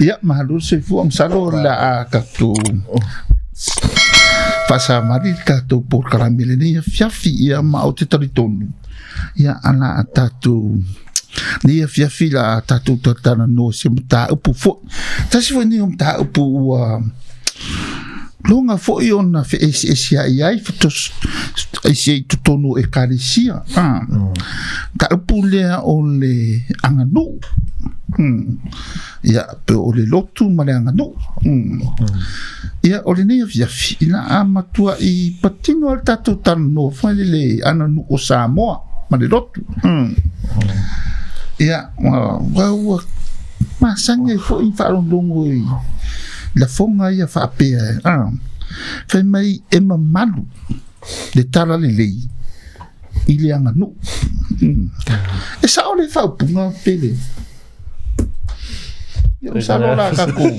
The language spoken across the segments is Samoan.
Ia, malo le soifua, masalo o le a tatou faasamali le tatou polokalame i lenei afiafi, ia ma ou te talitonu, ia a la a tatou nei afiafi la a tatou talatalanoa i se mataupu foi. Tasi foi lenei o mataupu ua loga foi ona feeseeseai ai isi i totonu o ekalesia. Ah, mataupu lea o le aganuu. Ia, pe o le lotu ma le aganuu. Ia, o lenei afiafi, ina a matuai patino lava le tatou talanoa foi lele aganuu o Samoa ma le lotu. Ia, ua ua masani ai foi faalogologo i lafoga ia faapea, ah, fai mai e mamalu le talalelei i le aganuu. E sao le faaupuga pe le? Ia, masalo la tatou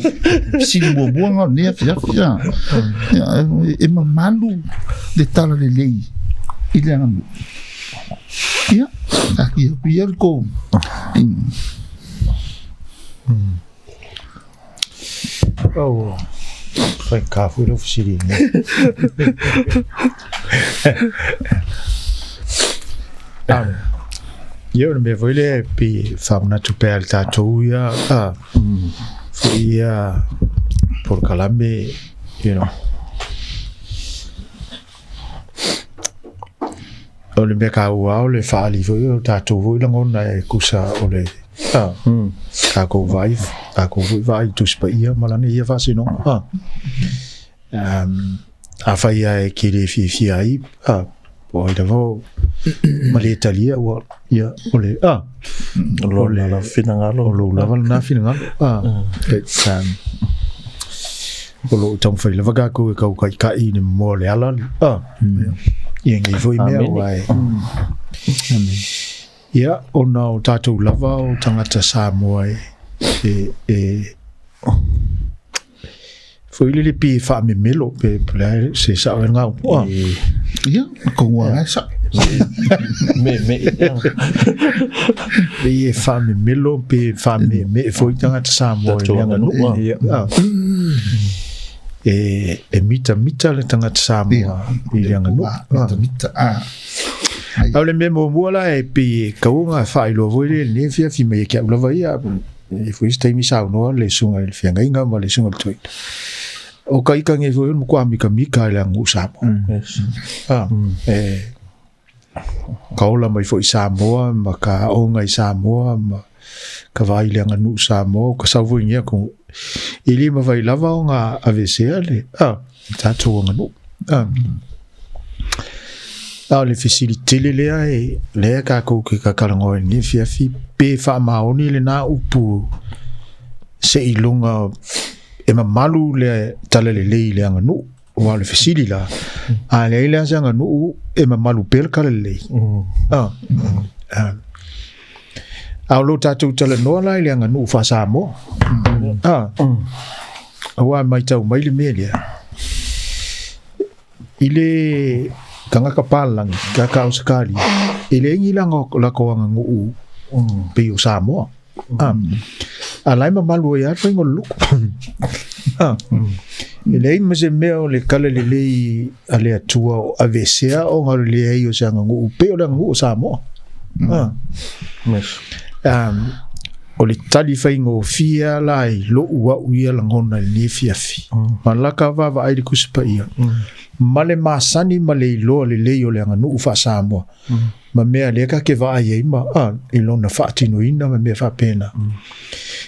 fesili muamua na o lenei afiafi, ah. Ia, e mamalu le talalelei i le aganuu. Ia, taatia atu ia le tou. Oh, faigata foi lau fesili. Ia, o le mea foi lea e pei e faamanatu pea i le tatou ia, foi ia polokalame, you know. O le mea taua o le faaali foi o tatou foi lagona e tusa o le tatou vaai, tatou foi vaai i Tusi Paia ma lana ia faasinoga. Afai lava e te le fiafia ai, po o ai lava o ma le talia ua, ia, o le, O lou lava finagalo. O lou lava lena finagalo. O lo o taumafai lava tatou e tau taitai i le moa o le ala, ia nei foi mea aua e. Ia, ona o tatou lava o tagata Samoa e, e, foi lele pei e faamemelo pe po o le a se sao e gau. Ia, atonu lava e sao. Me me. Pei e faamemelo pe faameemee foi tagata Samoa i le aganuu. E mitamita le tagata Samoa i le aganuu. Mitamita. A o le mea muamua la e pei e tatau ona faailoa foi lea i lenei afiafi mai ia te au lava ia, e i ai foi se taimi saunoa le susuga i le feagaiga ma le susuga i le toeaina. O ka ika nei foi o le matua mikamika i le aganuu Samoa. E ka ola mai foi i Samoa ma ka aoga i Samoa ma ka vaai i le aganuu Samoa, o ka sau foi i nei atunuu. E le mafai lava ona aveesea le tatou aganuu. A o le fesili tele lea e lea tatou te talatalanoa ai i lenei afiafi, pe faamaoni lena upu seiloga e mamalu le talalelei i le aganuu. Aua o le fesili la, a leai la se aganuu e mamalu pea le talalelei. A o lo tatou talanoa la i le aganuu faa-Samoa. Aua e matau mai le mea lea, i le tagata palagi, tagata Ausetalia, e leai ni latou aganuu pei o Samoa. A la e mamalu ai lava le faiga o le lotu. E leai ma se mea o le talalelei a le Atua o aveesea ona o le leai o se aganuu pei o le aganuu o Samoa. O le tali faigofie lava la i lou au ia lagona i lenei afiafi, ma laka vaavaai i le Tusi Paia, ma le masani ma le iloa lelei o le aganuu faa-Samoa, ma mea lea ta te vaai ai ma i lona faatinoina ma mea faapena.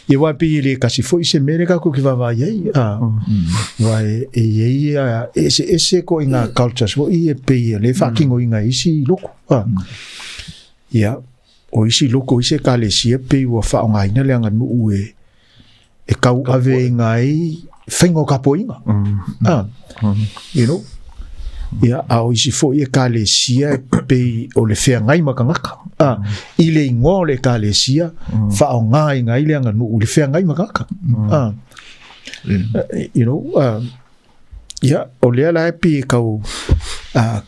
Ia aua e pei e le tasi foi se mea lea tatou te vaavaai ai, aua e i ai e eseese ituaiga cultures foi e pei o lea e faatinoina e isi lotu. Ia, o isi lotu, o isi ekalesia pei ua faaaogaina le aganuu e tauaveina ai faiga o tapuaiga. You know? Ia, a o isi foi ekalesia e pei o le feagai ma tagata. I le igoa o le ekalesia, faaaogaina ai le aganuu i le feagai ma tagata. You know, ia, o lea la e pei e tau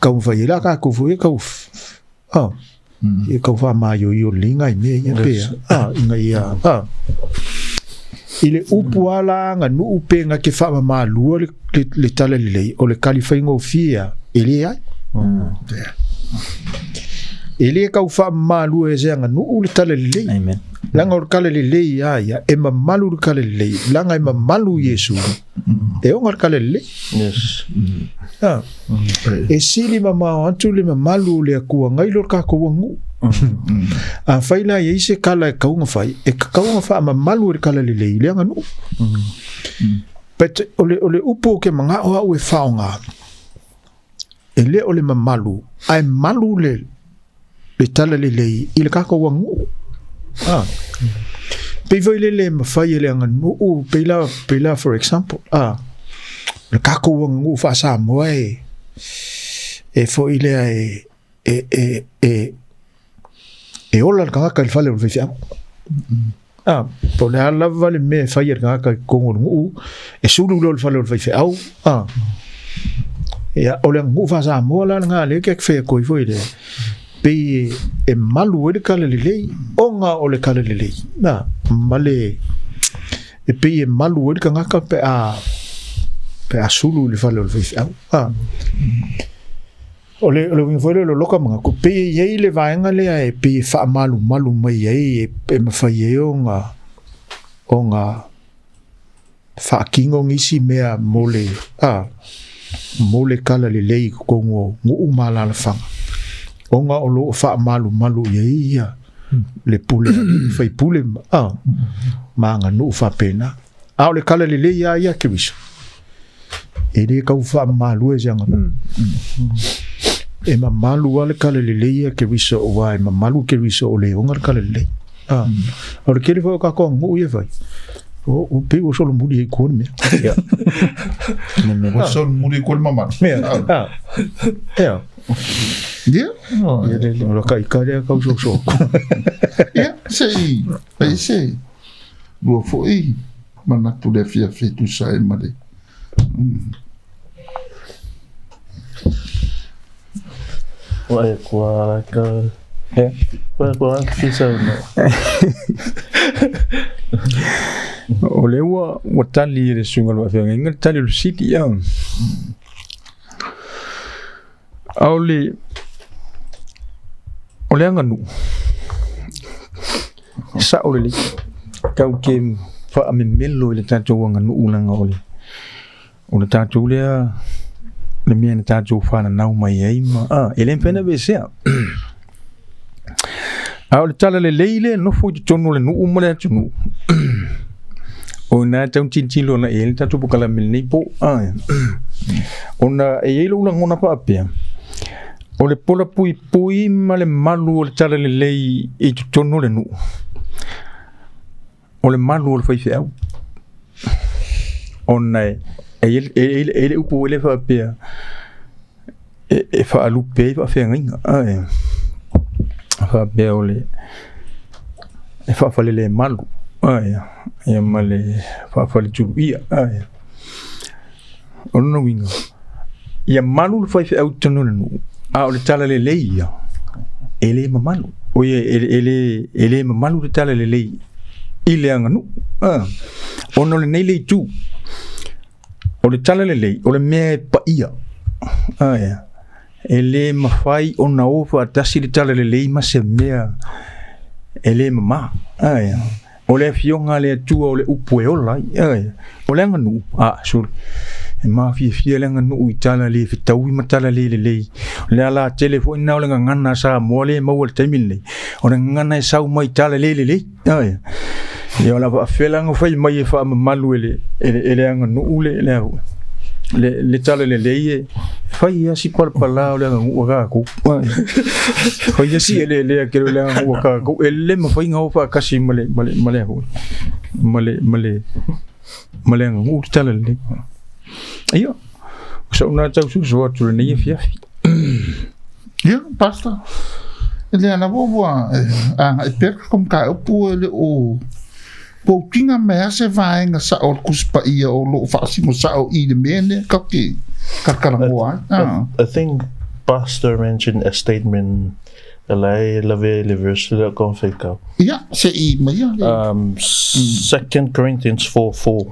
taumafai ai la tatou foi e tau Ia kau faamaioio lelei nai mea ia pe a, ina ia, a. I le upu a la aganuu pe na te faamamalua le, le, le tala lelei, o le tali faigofie a, e leai. E le tau faamamalua e se aganuu le tala lelei. Amen. Leaga o le tala lelei a ia, e mamalu le tala lelei, leaga e mamalu Iesu. E oga le tala lelei. Yes. Ah. E sili mamao atu le mamalu o le Atua nai lo le tatou aganuu. Afai la e i ai se tala e tatau ona fai, e tatau ona faamamalu e le tala lelei i le aganuu. But o le, o le upu ou te manao au e faaaoga, e le o le mamalu, ae malu le, le tala lelei i le tatou aganuu. Ah. Pei foi lele e mafai e le aganuu, pei la, pei la for example, ah, le tatou aganuu faa-Samoa e, e foi lea e, e, e, e, e ola le tagata i le fale o le faifeau. Ah, po o le a lava le mea e fai e le tagata i totonu o le nuu, e sulu loa i le fale o le faifeau. Ah. Ia, o le aganuu faa-Samoa la lena lea ke fai atu ai foi lea, pei e, e malu ai le tala lelei, ona o le tala lelei. Ah, ma le, e pei e malu ai le tagata pe a, pe a sulu i le fale o le faifeau. Ah. O le, o le uiga foi lea o le loka manatu, pei e i ai le vaega lea e pei e faamalumalu mai ai e, e mafai ai ona, ona faatino nisi mea mo le, a, mo le tala lelei i totonu o nuu ma alaalafaga, ona o lo o faamalumalu i ai ia le pule a alii ma faipule ma, a, ma aganuu faapena. A o le tala lelei lava ia a Keriso, e le tau faamamalu e se aganuu. E mamalu lava le tala lelei a Keriso, aua e mamalu Keriso o le ona le tala lelei. A, o le tele foi o tatou aganuu ia e fai, o, pei ua solomuli ai i tua le mea. Ia. Ua solomuli i tua le mamalu. Mea, a, ea. Ia. Ia, le, le, o la ka lea kau soso. Ia, se i, e se. Lua foi manatu le afiafi e tusa ai ma le. Ua e kua ka Ua kua ka fisa no. O lea ua ua tali e le suiga o le faafeagaiga le tali o le fesili ia. A o le o le aganuu, e sao lelei, tatou te faamemelo i le tatou aganuu leaga o le o le tatou lea le mea na tatou fananau mai ai ma a e le mafai ona aveesea. A o le tala lelei lea e nofo i totonu o le nuu ma le atunuu, o ina e tau tilotilo agai i ai le tatou polokalame i lenei po. Ona e i ai lou lagona faapea, o le pola puipui ma le malu o le tala lelei i totonu o le nuu, o le malu o le faifeau. Ona e i ai le upu foi lea faapea, e faalupe ai faafeagaiga, ae faapea o le e faafalelemalu, ae ia ma le faafaletuluia, ae o lona uiga, ia malu le faifeau i totonu o le nuu, a o le talalelei ia, e le mamalu. O ia, e le mamalu le talalelei i le aganuu, ona o lenei le itu. O le talalelei, o le mea e paia. Ae, e le mafai ona o faatasi le talalelei ma se mea e le mama. Ae, o le Afioga a le Atua o le upu e ola ai. Ae, o le aganuu, a, sole, e mafiafia le aganuu i tala le fetaui ma tala le lelei. O le ala tele foi lena o le gagana a Samoa lea e maua i le taimi lenei, o le gagana e sau mai i tala le lelei. Ae, ia o le a faafela ona fai mai e faamamalu e le, e le, e le aganuu le, le, le, le tala lelei e fai lava si palapala o le aganuu a tatou. Fai lava si eleelea tele o le aganuu a tatou. E le mafai ona o faatasi ma le, ma le, ma le, ma le, ma le, ma le aganuu le tala lelei. Ia, o sau lena tau soso atu i lenei afiafi. Ia, Pastor, e lea lava ua agai pea le tatou mataupu e le o poutiga mai lava se vaega sao o le Tusi Paia o lo o faasino sao i le mea lea tatou te talatalanoa ai. I think Pastor mentioned a statement. La e lavea i le verse lea o ka faitau. Ia, se i mai ia. 2 Corinthians 4:4.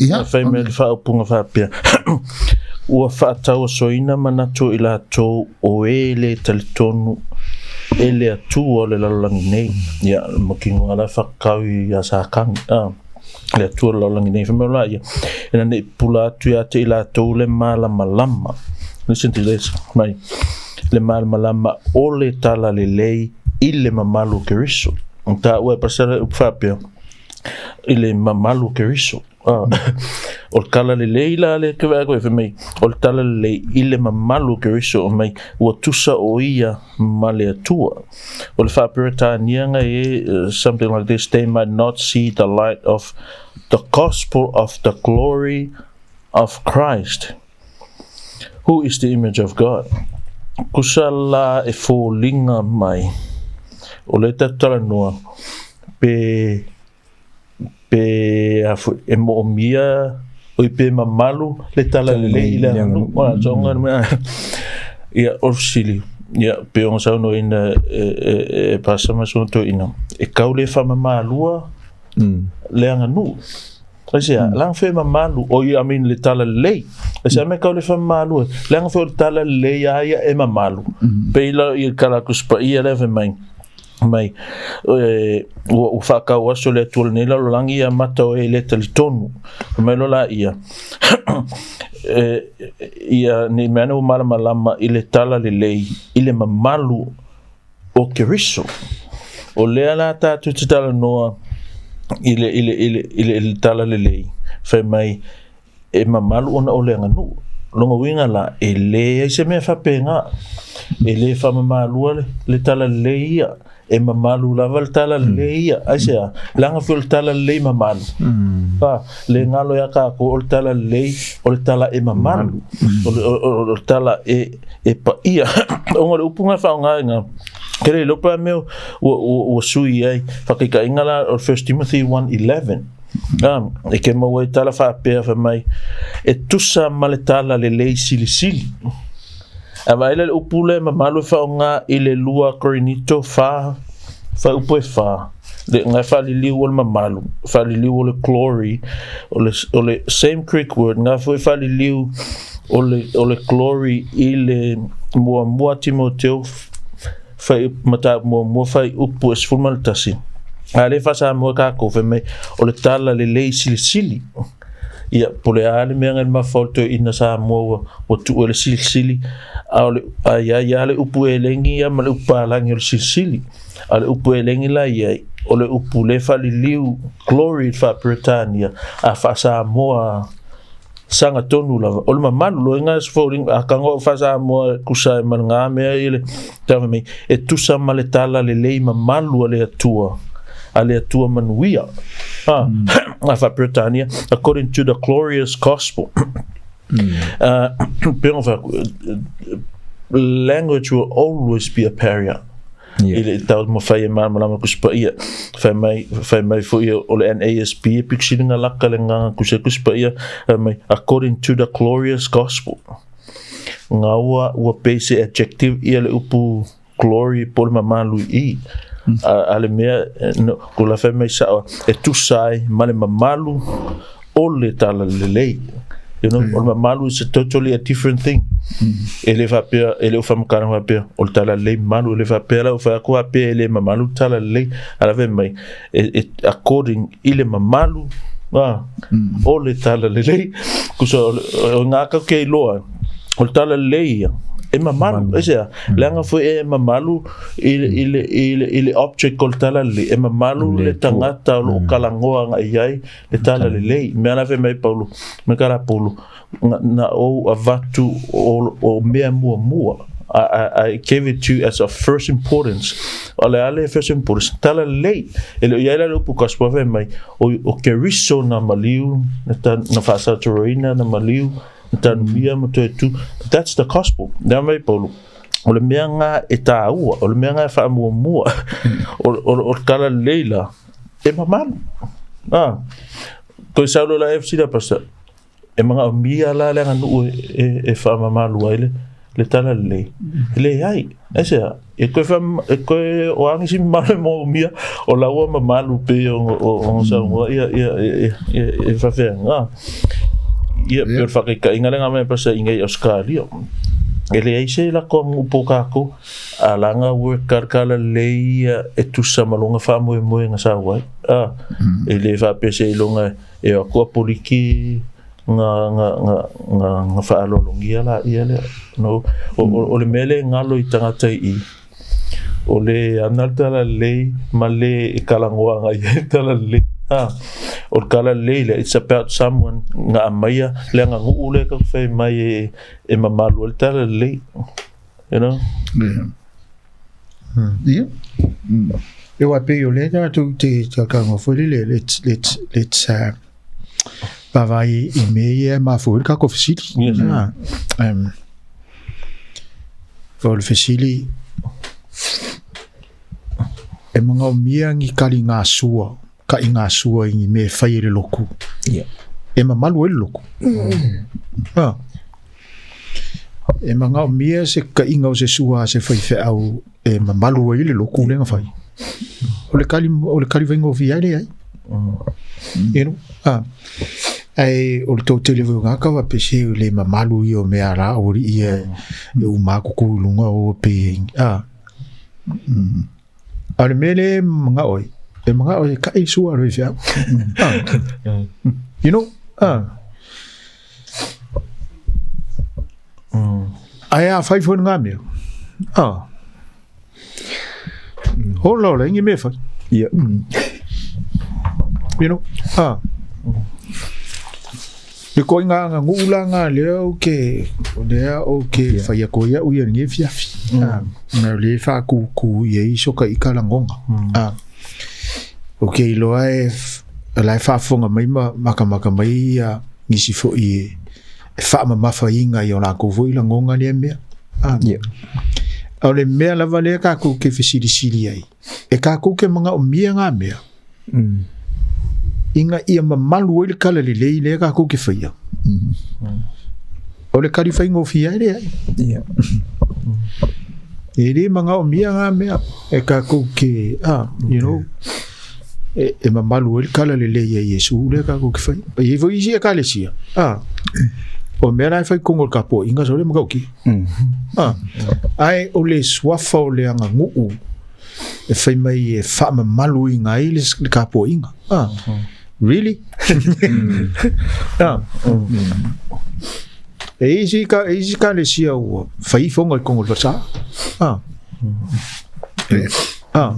Ia, Fai mai le faaupuga faapea. Ua faatauasoina manatu o i latou o e le talitonu e le Atua o le lalolagi nei. Ia, mautinoa la e whakakau i a Sākani. Le Atua o le lalolagi nei. Fai mai la ia, ina nei pula atu ia te i latou le malamalama. Listen to this, mai. Le malamalama o le talalelei i le mamalu o Keriso. Ta ua e pasara upu faapea, i le mamalu o Keriso. O le talalelei la le ke vea koe mai, o le talalelei i le mamalu o Keriso o mai, ua tusa o ia ma le Atua. O le faaperetania e, something like this, they might not see the light of the gospel of the glory of Christ, who is the image of God. Kusa la e fōlinga mai, o le tatalanoa, pe pe a foi e moomia o pe mamalu le talalelei i le aganuu. Ua tonga le mea. Ia, o le fesili, ia, pe ona saunoaina e pasa ma sona toeaina, e kau le faamamaluina le aganuu. Aisea, leaga foi e mamalu, o I mean le talalelei. Aisea mea e kau le faamamalu ai? Leaga foi o le talalelei a ia e mamalu. Pei la i le tala a Tusi Paia lea fai mai, mai ua faatau aso le Atua lenei lalolagi ia mata o e le talitonu. Fai mai loa laia, ia nei mea ane ua malamalama i le talalelei i le mamalu o Keriso. O lea la tatou te talanoa i le, i le, i le, i le, i le talalelei, fai mai e mamalu ona o le aganuu. Lona uiga la, e leai se mea faapena, e le faamamaluina le talalelei ia, e mamalu lava le talalelei ia. Aisea? Leaga foi o le talalelei mamalu. A, le galo ia tatou o le talalelei, o le tala e mamalu, o le tala e paia. Ona o le upu na faaaogaina, ke le iloa pe a mea ua sui ai, faataitaiga la o le 1 Timothy 1:11. E ke maua ai tala faapea fai mai, e tusa ma le talalelei silisili. A vaai la le upu lea mamalu e faaaoga i le 2 Korinito 4, fuaiupu e 4, le ngai faaliliu o le mamalu, faaliliu o le glory, o le same Greek word, ngā foi faaliliu o le glory i le 1 Timoteo fai mata muamua fuaiupu e 11. A le faasamoa kākou fai mai, o le talalelei silisili. Ia, po le a le mea ngai le mafa o le toeaina Samoa ua tuu e le silisili, a o le, a ia ia le upu elegi ia ma le upu palagi o le silisili. A o le upu elegi la iai, o le upu le faaliliu glory i le faa-Peretania, a faa-Samoa saga tonu lava. O le mamalu loa inga se foliga, a kagoa o faa-Samoa tusa ai ma le ngā mea i le tau fai mai, e tusa ma le talalelei mamalu a le Atua, a le Atua manuia. A faa-Peretania, according to the glorious gospel. Pe ona wha, language will always be a barrier. I le tau mawhai e malamalama Tusi Paia. Fai mai foi o le NASB e pikisiringa laka le nganga kusa Tusi Paia, fai mai, according to the glorious gospel. Ngā ua pei se adjective ia le upu glory po le mamalu i. A le mea, no, ko la fai mai sao, e tusa ai ma le mamalu o le talalelei. You know, o le mamalu is a totally a different thing. E le faapea, e le o faamatala faapea, o le talalelei mamalu, e le faapea la o whaako faapea e le mamalu talalelei, a la fai mai, e, according i le mamalu, o le talalelei. Kusa o, o ngā kau kei loa, o le talalelei ia, e mamalu, e sea, leaga foi e mamalu i le object o le talalelei, e mamalu le tagata o loo kalagoa agai i ai le talalelei. Mea la fai mai Paulo, me ka la Paulo, na ou avatu o mea muamua. I gave it to you as of first importance. O le ale first importance. Talalelei. E le o iai la le upu gospel fai mai, o Keriso na maliu, na, ta, na faasatoroina na maliu, na tanumia ma toe tu. That's the gospel. Nea mai Paulo, o le mea ngā e tāua, o le mea ngā e whaamuamua, o le talalelei la, e mamalu. Koe saulo la e fsila pasa, e manaomia la le aganuu e faamamalu ai le le talalelei? E leai. Aisea? E koe fa e koe o a nisi mamalu e moomia o laua mamalu pei o o saunoa ia ia ia e faafeaga. Ia pei o le faataitaiga lea na aumai pasa i inei i Ausetalia. E leai se lako aganuu po o tatou a laga work ka le talalelei ia e tusa ma lona faamoemoe na sau ai. A e le faapea seiloga e o atu a poliki na na na na na faaaloalogia laia lea. No, o, o, o le mea lea e galo i tagata i i, o le ana le talalelei ma le e talanoa agai ai le talalelei. Ah, o le talalelei lea, it's about someone na aumaia le aganuu lea tatou fai mai e, e mamalu ai le talalelei. You know? Yeah. Yeah. E wā pei o lea tātou te talanoa foi lele, let's, let's, let's, vaavaai i mea ia e mafua ai le tatou fesili. Yes. Ah, o le fesili, e manaomia ni taligasua, taʻigasua i ni mea e fai e le lotu. Yeah. E mamalu ai le lotu. Ah. E manaomia se taʻiga o se sua a se faifeau e mamalu ai le lotu lea na fai. O le kali, o le kali faigofie ai leai. You know? Ah. Ae o le toatele foi o tagata faapea se le mamalu ia o mea la aualii ia e uma atu tu i luga o pe ah. A o le mea lea e manao ai, e manao e kaʻi sua a le faifeau. Ah. You know? Ah. Ae afai foi lena mea. Ah. Ola ola, ingi mea fai. Ia. You know? Ah. Le koinga anga nguu la nga lea o ke lea o ke whai a koia ui a nge fiafi. Ah. Na le wha ku ku i e iso ka ika langonga. Ah. O ke iloa e la e whaafonga mai ma makamaka mai ia nisi fo i e faamamafaina i o lakou foi lagoga lea mea. A. Yeah. O le mea lava lea tatou ke fesilisili ai, e tatou ke manaomia ngā mea, ina ia mamalu ai le talalelei lea tatou ke faia. O le tali faigofie ai leai. Yeah. E le manaomia ngā mea e tatou ke, ah, you know, e, e mamalu ai le talalelei a Iesu lea tatou te fai. E i ai foi isi ekalesia, a, o mea la e fai i totonu o le tapuaiga sole ma tautia. A, ae o le suafa o le aganuu e fai mai e faamamaluina ai le, le tapuaiga. A, really? A, e isi ka e isi ekalesia ua fai ifoga i totonu o le falesa. A, a,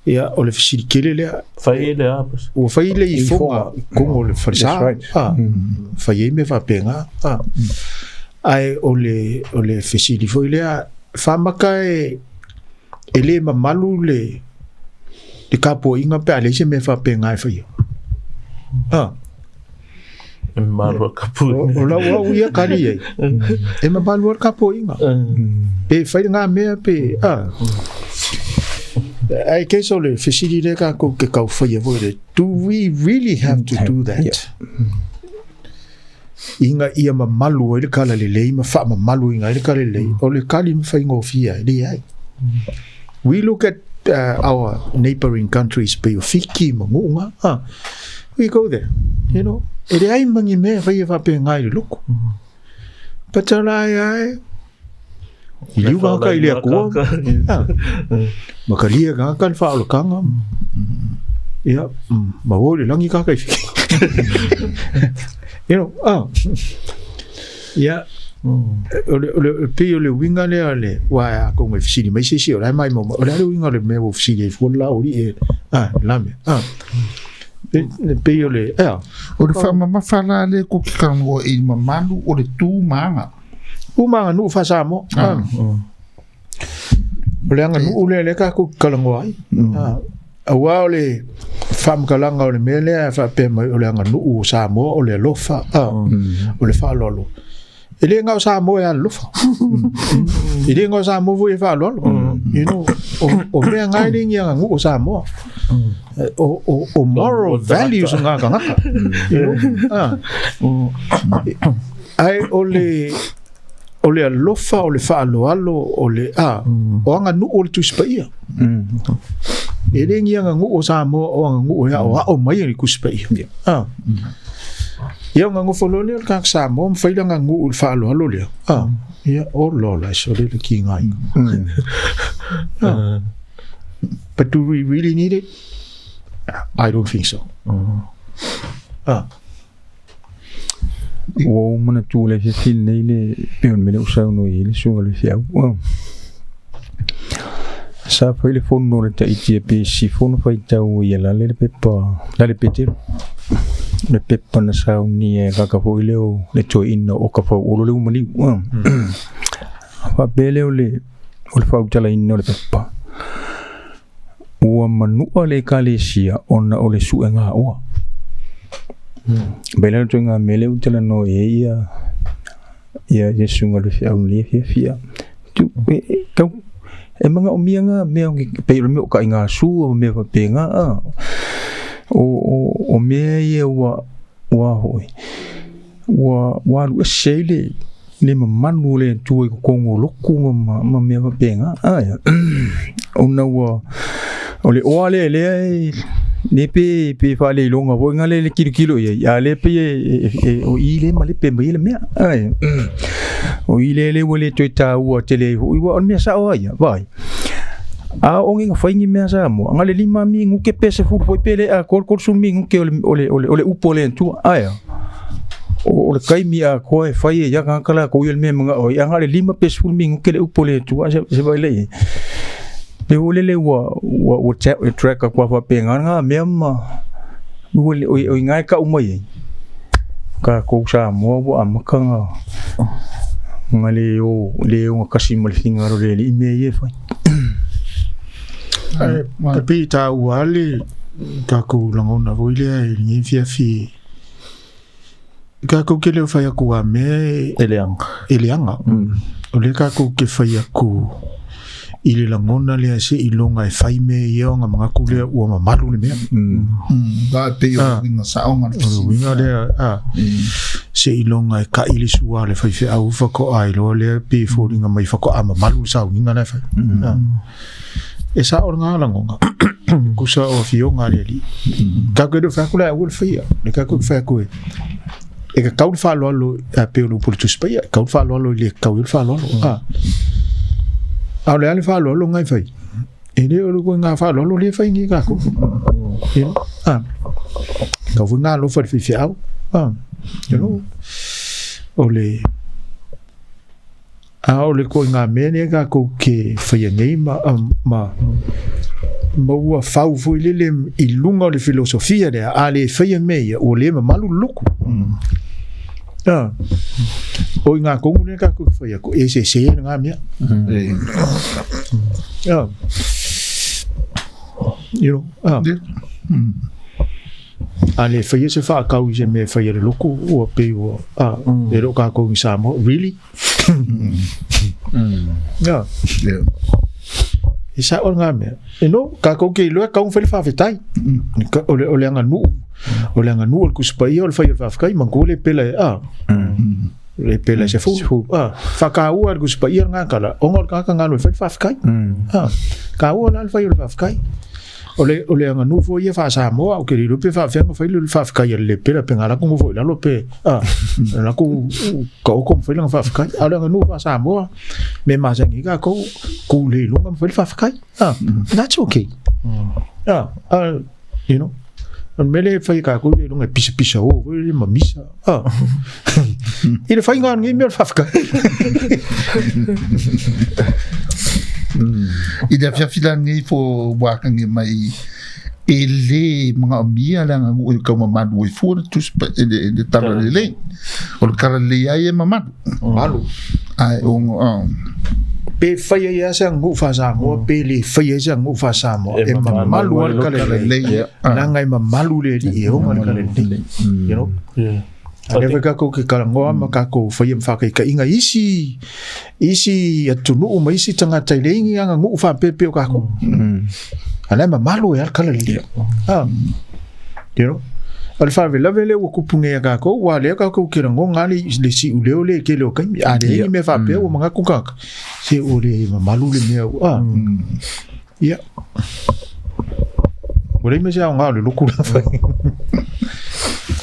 Ia, o le fesili tele lea. Fai e le a. Ua fai le ifoga i totonu o le falesa. That's right. Ah, fai ai mea faapena. Ah. Ae o le, o le fesili foi lea, faamaka e, e le mamalu le, le tapuaiga pe a leai se mea faapena e faia. Ah. E mamalu a tapuaiga. O lau au ia kali ai. E mamalu a le tapuaiga. Pe fai ngā mea pe, ah. Ai ke so le fesili lea tatou ke tau faia foi le, do we really have to do that? Yeah. Ina ia mamalu ai le talalelei ma faamamaluina ai le talalelei, o le tali faigofie ai, leai. We look at our neighboring countries pei o Fiti ma Nuʻuga, ah, we go there, you know, e leai ma ni mea e fai e faapena i le lotu. But la e ae, i liu kaka i le Atua, ah, ma kalia kaka le faaolataga, ia, ma ua i le lagi kaka i Fiti. You know, ah, ia, o le, o le, pei o le uiga lea le, ua atonu e fesili mai se isi, o la e maimoa mai, o le a le uiga o le mea ua fesili ai fua le la aualii e, a, le la mea, a. E pei o le, ea. O le faamamafa la lea tou te talanoa i mamalu o le tu ma aga. Tu ma aganuu faa-Samoa, a. O le aganuu lea lea tatou te talanoa ai. A, aua o le faamatalaga o le mea lea e faapea mai o le aganuu o Samoa o le alofa, a, o le faaaloalo. E le na o Samoa e alolofa. E le na o Samoa foi e faaaloalo. You know, o mea na e le ni aganuu o Samoa. O moral values o ngā tagata. You know? Ah. Ae o le... O le alofa, o le faaaloalo, o le a, o aganuu o le Tusi Paia. E le ni aganuu o Samoa o aganuu e aoao mai e le Tusi Paia. A. Ia ona nofo loa lea o le tagata Samoa ma fai le aganuu i le faaaloalo lea. A. Ia, o lola e sole le kigaina. But do we really need it? I don't think so. Ah. Ua ou manatu le afiafi lenei le pei o le mea lea ua saunoa i ai le susuga i le faifeau. Sa fai le fono a le Tahiti e pe sisifo ona faitau ai e lale le pepa lale Petero. Le pepa na saunia e kaka foi lea o le toeaina o Kafauolo le Umaliu. Faapea lea o le o le faautalaina o le pepa, ua manua le Ekalesia ona o le suegaoa. Pei la o le ituaiga mea lea ua talanoa i ai ia ia ia susuga i le faifeau i lenei afiafi a. Tu e e tau e manaomia na mea e pei o le mea o taigasua ma mea faapena a. O o o mea ia ua ua foi ua ua alu ese ai le le mamalu o le Atua i totonu o lotu ma ma mea faapena a. Ona ua o le oa lea lea e le pe pe faaleiloga foi na le le tilotilo i ai, a lea pei e e o i le malepe mai ai le mea ai. O i le lea ua le toe taua tele ai foi, aua o le mea sao lava ia, vaai. A oo ina fai ni mea Samoa, na le 5 minute pe 10 foi pe le atoa le 30 minute o le o le o le o le upu a le Atua. Ae a? O le taimi atoa e fai e ia tagata latou ia le mea e manao ai, a na o le 5 pe 10 minute le upu a le Atua, se vaai lea i ai. Pei ua lele ua ua ua track atu lava faapena lena mea ma ua le o i ina e tau mai ai tatou Samoa ua amata ona ona le o le ogatasi ma le finagalo o le Alii i mea ia e fai. Ae pei e taua lava le tatou lagona foi lea i lenei afiafi tatou te le fai atu a mea e leaga. E leaga. O lea tatou te fai atu i le lagona lea seiloga e fai mea ia ona manatu lea ua mamalu le mea. Ba e pei o le uiga saoga le O le uiga lea, a, seiloga e kai le sua a le faifeau faatoa iloa lea pe foliga mai faatoa mamalu le sauniga la e fai. E sao lena lagona, tusa o afioga a le Alii. Tatou te le o fai atu la e aua le faia, le tatou te fai atu e e tatau le faaaloalo a pei o le upu a le Tusi Paia, e tatau le faaaloalo i le tatau ai le faaaloalo. A, a o le a le faaaloalo lena e fai? E le o le ituaiga faaaloalo lea e fai nei tatou. You know? A, tatau foi ona alofa i le faifeau. A, you know? O le A o le ituaiga mea lea tatou te faia nei ma, ma, ma ua fau foi lele i luga o le filosofia lea, a le faia mea ia, ua le mamalu le lotu. Ah. O i ngā tonu lea tatou te fai atu, e sese lena mea. Ah. You know, ah. A le faia se faakau i se mea e fai e le lotu, ua pei ua, ah, e le o kākou i Samoa, really? Yeah. E sao lena mea. E no, kākou ke iloa e kau ona fai le faafetai. O le, o le aganuu, o le aganuu o le Tusi Paia o le fai o le faafetai, manatua le pela e, a, le pela e 10. A, whakaua e le Tusi Paia lena tala, ona o le tagata ngalo e fai le faafetai. A, kāua la le fai o le faafetai. O le, o le aganuu foi ia faa-Samoa, ou te le iloa pe faapefea ona fai le faafetai a le lepela, pe na latou nofo i lalo pe, a, na latou taoto ma fai lana faafetai. A o le aganuu faa-Samoa, mea masani ai tatou, tu lelei i luga ma fai le faafetai. A, that's okay. A, a, you know, o le mea lea e fai e tatou i luga e pisapisa o foi le mamisa. A, i le faiga o lenei mea o le faafetai. I le afiafi la lenei fo ua akangia mai e le manaomia le aganuu e tau mamalu ai fua le tusi pa- e le, le tala lelei. O le tala lelei ai e mamalu. Malu. Ae o ah, Pe fai ai lava se aganuu faa-Samoa, pe le fai ai se aganuu faa-Samoa, e mamalu lava le tala lelei. lelei. Ah, Leaga e mamalu le alii e ona le tala lelei. You know? A lea foi tatou ke talanoa ma tatou faia ma faataitaiga i isi isi atunuu ma isi tagata e leai ni aganuu faapea pei o tatou. A la e mamalu e a le tala lelei. Ah. You know? O le faalavelave lea ua tupu nei ia tatou, aua o lea tatou te lagona lava le siuleo lea i le tele o taimi. A leai ni mea faapea ua manatu tagata, se ua le mamalu le mea ua, a. Ia. Ua leai ma se aoga o le lotu la fai.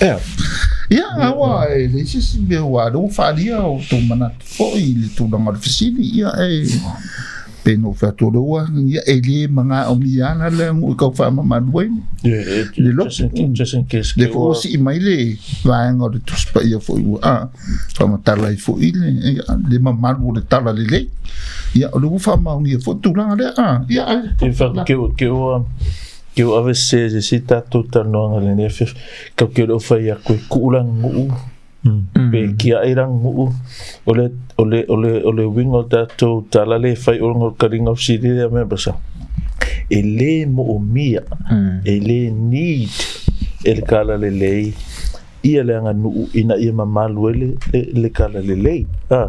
Ea. Ia, aua e leai se isi mea ua lea ua faaalia outou manatu foi i le tulaga o le fesili, ia e pei ona ou fai atu o lea ua ia e le manaomia lava le aganuu e tau faamamalu ai le lotu. Just in case. Lea foi ua sii mai le vaega o le Tusi Paia foi ua a faamatala ai foi le, ia, le mamalu o le tala lelei. Ia, o lea ua faamaonia foi le tulaga lea. A, ia, ai. In fact, ke ke ua ke ua ave se se si tatou talanoaga i lenei afiafi, kau ke le o fai atu e kuu le aganuu, pe kia'i le aganuu, o le o le o le o le uiga o tatou tala lea e fai ona o le kaliga o fesili lea mea basa, e le moomia, e le need e le tala lelei ia le aganuu ina ia mamalu ai le, le, le tala lelei. Ah,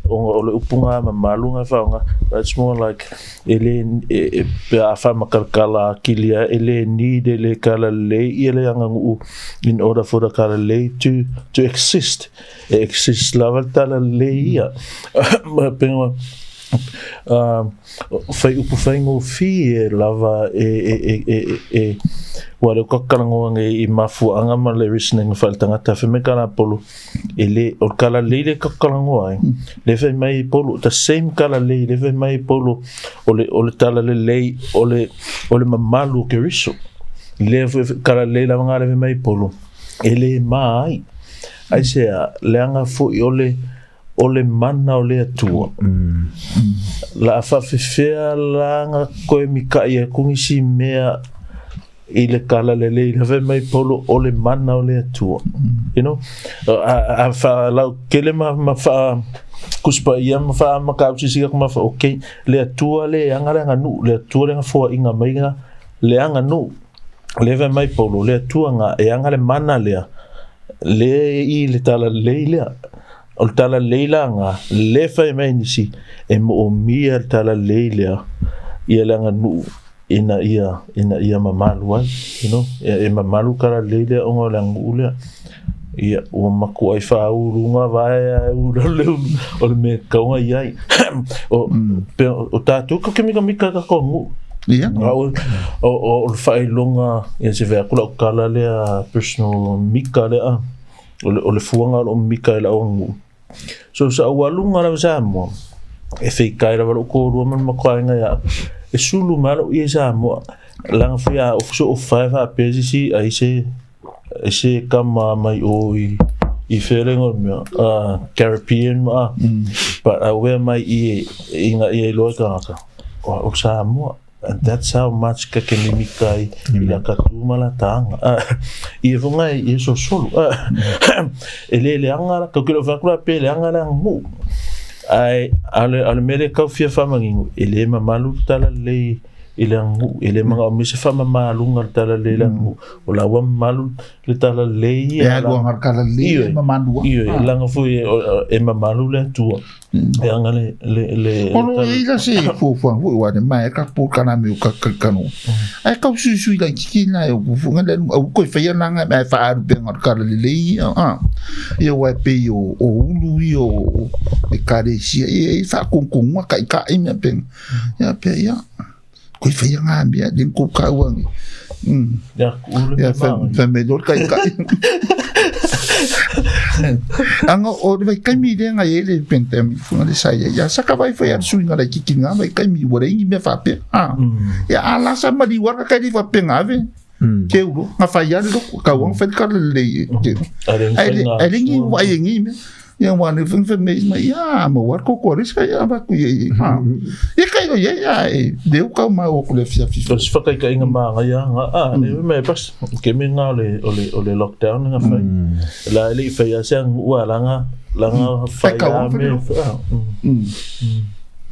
ona o le upu ngā mamalu ngā whaonga, it's more like, e le, e, e, pe a whamakarakala akilia, e le need e le tala lelei ia le aganuu in order for the tala lelei to, to exist. E exist lava le tala lelei ia. Penga, Fai upu faigofie lava e, e, e, e, e, ua leo ka kalangoa nge i mafuaanga ma le reasoning fa le tangata fe me kala polo e le o kala le le ka kalangoa ai le fe mai polo the same kala le le fe mai polo o le o le tala le le o le o le mamalu ke riso le fe kala le la nga le fe mai polo e le ma ai ai se le anga fo i o le o le mana o le Atua. La a faafefea la nga koe mika'i aku nisi mea i le kala lelei la fai mai Paulo o le mana o le Atua. You know? A, a fa lau kele ma, ma fa kuspa ia ma fa ma ka sisi ka ma fa okay le Atua le anga le anga nu le Atua le anga foa inga mai nga le anga nu le fai mai Paulo le Atua nga e anga le mana lea le i le tala lelei lea O le talalelei la nga, le fai mai nisi, e moomia le talalelei lea ia le aganuu ina ia, ina ia mamalu ai, you know, e, e mamalu le talalelei lea ona o le aganuu lea. Ia, ua matuai faauluga vae ae ula le ulu, o le mea e tatau ona i ai. O, pe, o tatou ka ke mikamika ka tatou aganuu. Ia. O, o, o le faailoga, ia se fai atu lau tala lea, personal mika lea, O le, o le fuaga o loo mika i lau aganuu. So sa ou aluga lava Samoa, e feikai lava lou toalua ma le matou aiga ia au, e sulu mai lava lou ie i Samoa, leaga foi a so o fae faapea se isi ai se, ai se kama mai o i, i fea le igoa o le mea, Caribbean ma a, but a uea mai i ina ia iloa e tagata, o Samoa. And that's how much ka ke mimika ai i la ka tu ma la taanga. I e fonga e sosolo. E le leaga la, kau ke leo whaku la pe leaga le angu. Ai, ale, ale mele kau fia whamangingu, e le mamalu tala lei i le angu, e le manga o mise whamamaluga le tala lei le angu. O la ua mamalu le tala lei ia. E alu anga le tala lei e mamalu. Ioe, langa foi e mamalu le Atua. E anga le le le O lo e ila se fuafuaga foi ua le mae ka polokalame o ka kano. Ae kau suisui laititi na e o fuafuaga lea au koe faia langa ae faaalu pea o le kala lelei ia a. Ia aua e pei o o ulu ia o ekalesia ia e faakogukogua kaikai mea pea. Ia pea ia koe faia ngā mea le kou kaua ngi. Ia ku le Ia fa me lo kai kai. Anga o le vai kaimi le nga e le pente mi funga le sai ia saka vai foi al suinga lai kiki nga vai kaimi ua le ingi mea faapea. Ah. Ia a la sa mali waka kai le faapea nga ave. Ke uro nga fai ale lo ka wang fai ka le le ke. Ai le ai le ngi wai ngi mea. Ia wa ne feng feng me mai ia ma wa ko ko riska ia ba ku ye ha. Ia kai lo ye ia e de u ka ma o ku le fia fi. O se whakaikainga māngai a nga a ne me pas ke me nga o le o le o le lockdown nga fai. La le i fai a se ang ua la nga la nga fai a me.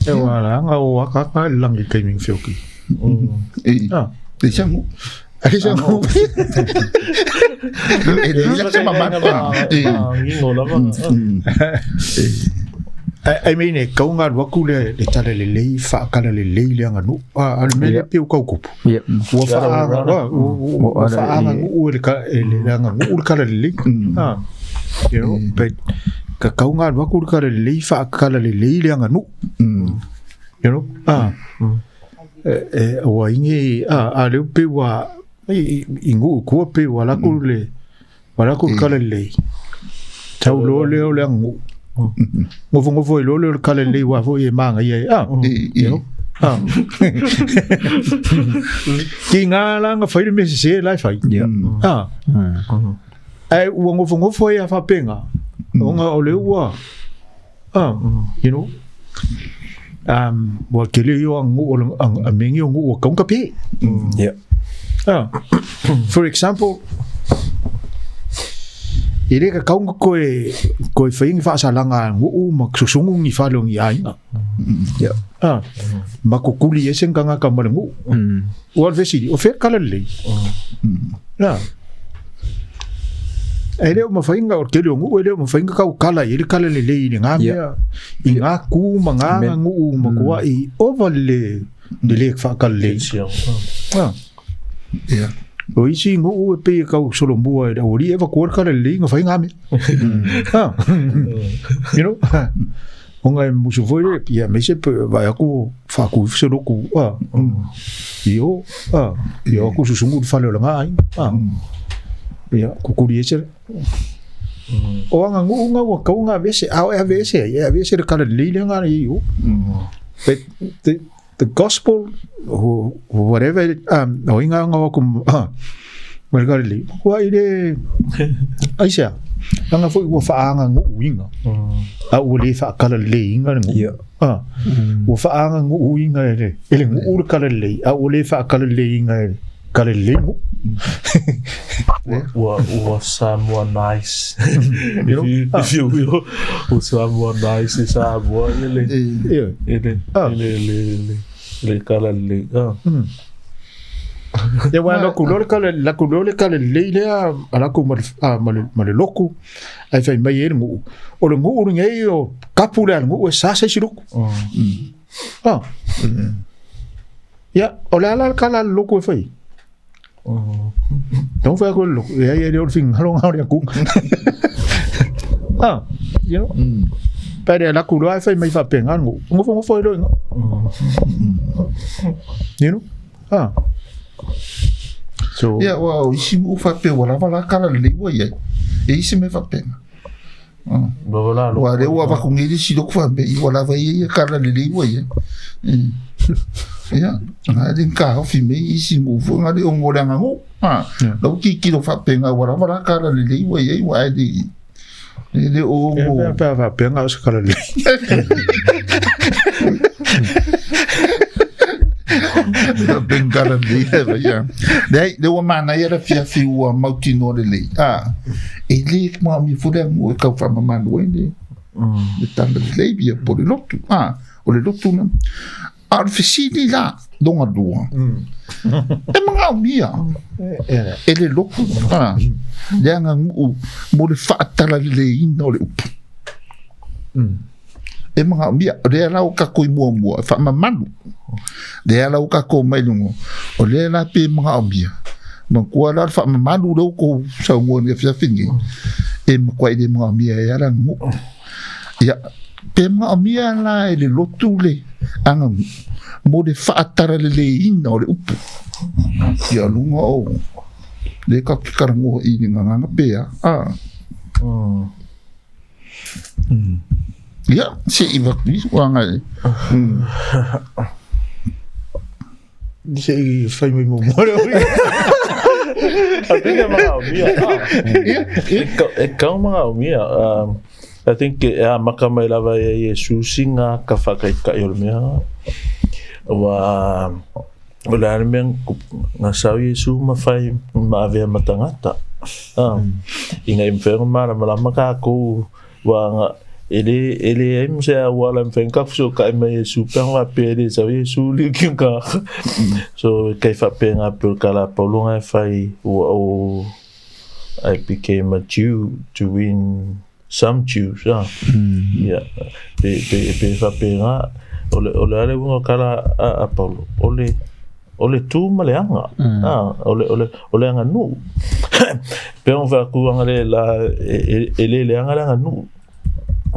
E wa la nga o aka ka langi kai ming fioki. E. E sangu. E sangu. E le ia se mama. E. Ngingo lava. I mean, e kau ngā ruaku le, le tala lelei, whaakala lelei le anga nu. A le mele pe u kau kupu. Ua whaanga, ua whaanga ngu e le anga ngu le kala lelei. You know, but ka kau ngā ruaku le kala lelei, whaakala lelei le anga nu. You know, ua ingi, a leo pe ua, i ngu kua pe ua laku le, ua laku le kala lelei. Tau loa leo le anga ngu. Ngofo i loa leo le kala lelei wā foi e maanga ia e, you know. Ki ngā langa whai le mese se lai whai. Ai ua ngofo e a whapenga. Onga o le ua. You know. Ua kele i o angu a mengi o ngu ua kaunga pe. For example, i le ka kaunga koe koe whaingi whaasalanga ngu ma susungu ngi whalo ngi ainga. Ma kukuli ese nganga ka mara ngu. Ua vesiri, o whea kala lei. E leo mawhainga o kele o ngu, e leo mawhainga kau kala i le kala le lei i ngā mea, i ngā kū ma ngā ngu ma kua i ova le le whaakala lei. O isi ngu e pe kau solo mua e ori e wakua kala lei ngā whai ngā mea. You know? Onga e musu foi le, ia me se pe vai aku whaaku se roku, i o, i o aku susungu le whale o la ngā ai, ia, kukuri e se. O anga ngu ngā ua kau ngā vese, ao e a vese, e a vese le kala lei le ngā i o. But the gospel, or whatever, o inga ngā waku, ma le kala lei, kua i le, aisea, anga foi ua whaanga ngu uinga. A ua le whaakala lei inga le ngu. Ua whaanga ngu uinga e le, e le ngu ua kala lei, a ua le whaakala lei inga e kala lei ngu. Ua Samoa nice. If you will, ua Samoa nice e Samoa e le, e le, e le kala lei. Ia wa laku lole kala laku lole kala lei lea a laku ma le loku ai fai mai e le ngu. O le ngu le ngei o kapu le ngu e sa se si loku. Ia o le ala kala loku e fai. Don't fai ko loku e ai e le o finga halo ngau le ku. You know. Pere laku loa e fai mai fa penga ngu. Ngofo ngofo e lo inga. You know. So ia wa isi mu fa pe wala wala kala le wa ia. E isi me fa penga. Wa le wa va ku ngiri si loku fa be i wala va ia kala le le wa ia. Ia, nga le ka ho fi me isi mu fu nga le o ngore nga ngo. Lo ki ki lo fa penga wala wala kala le le wa ia wa le. Le o ngo. E pa penga o kala le. Bengala le ia. Nei, le ua mana ia la fia fi ua mauti no le le. E le ma mi fule mo e kau fa mamanu e le. Le tanda le ia po le lotu. O le lotu na. A le fesili la longa lua. E manga o mia. E le lotu. Le anga ngu mo le whaatala le ina o le upu. E manga mia, le ala o kako i mua mua, e whaamamalu. Le ala o kako mai lungo, o le ala pe manga o mia. Ma kua la whaamamalu leo ko sau ngua ni fiafingi. E makua i le manga o mia e ala ngu. Ia, pe manga o mia la e le lotu le anga mo le whaatara le le ina o le upu. Ia lunga o, le ka kikarangoa i ni nganganga pea. Ia, se i wak wanga e. Se i whai mai mo mo. I think e mga o mia. E kau mga o mia. I think e a maka mai lava e Iesu singa ka whakaikai o le mea. Wa o le ane mea ngā sau Iesu ma whai ma avea matangata. I ngai mwhenga mara marama ka kou wa nga ele ai mo se a wala mwhenga ka fuso ka mai Iesu pe nga pe le sau Iesu li ki ka. So kai wha pe ngā pe ka la paulo ngai whai wa o I became a Jew to win some Jews, ah. Ia, pe, pe, pe faapena, o le, o le a le uiga o tala a, a Paulo, o le, o le tu ma le aga, ah, o le, o le, o le aganuu. Pei ona fai atu aga le la, e, e, e le leaga le aganuu.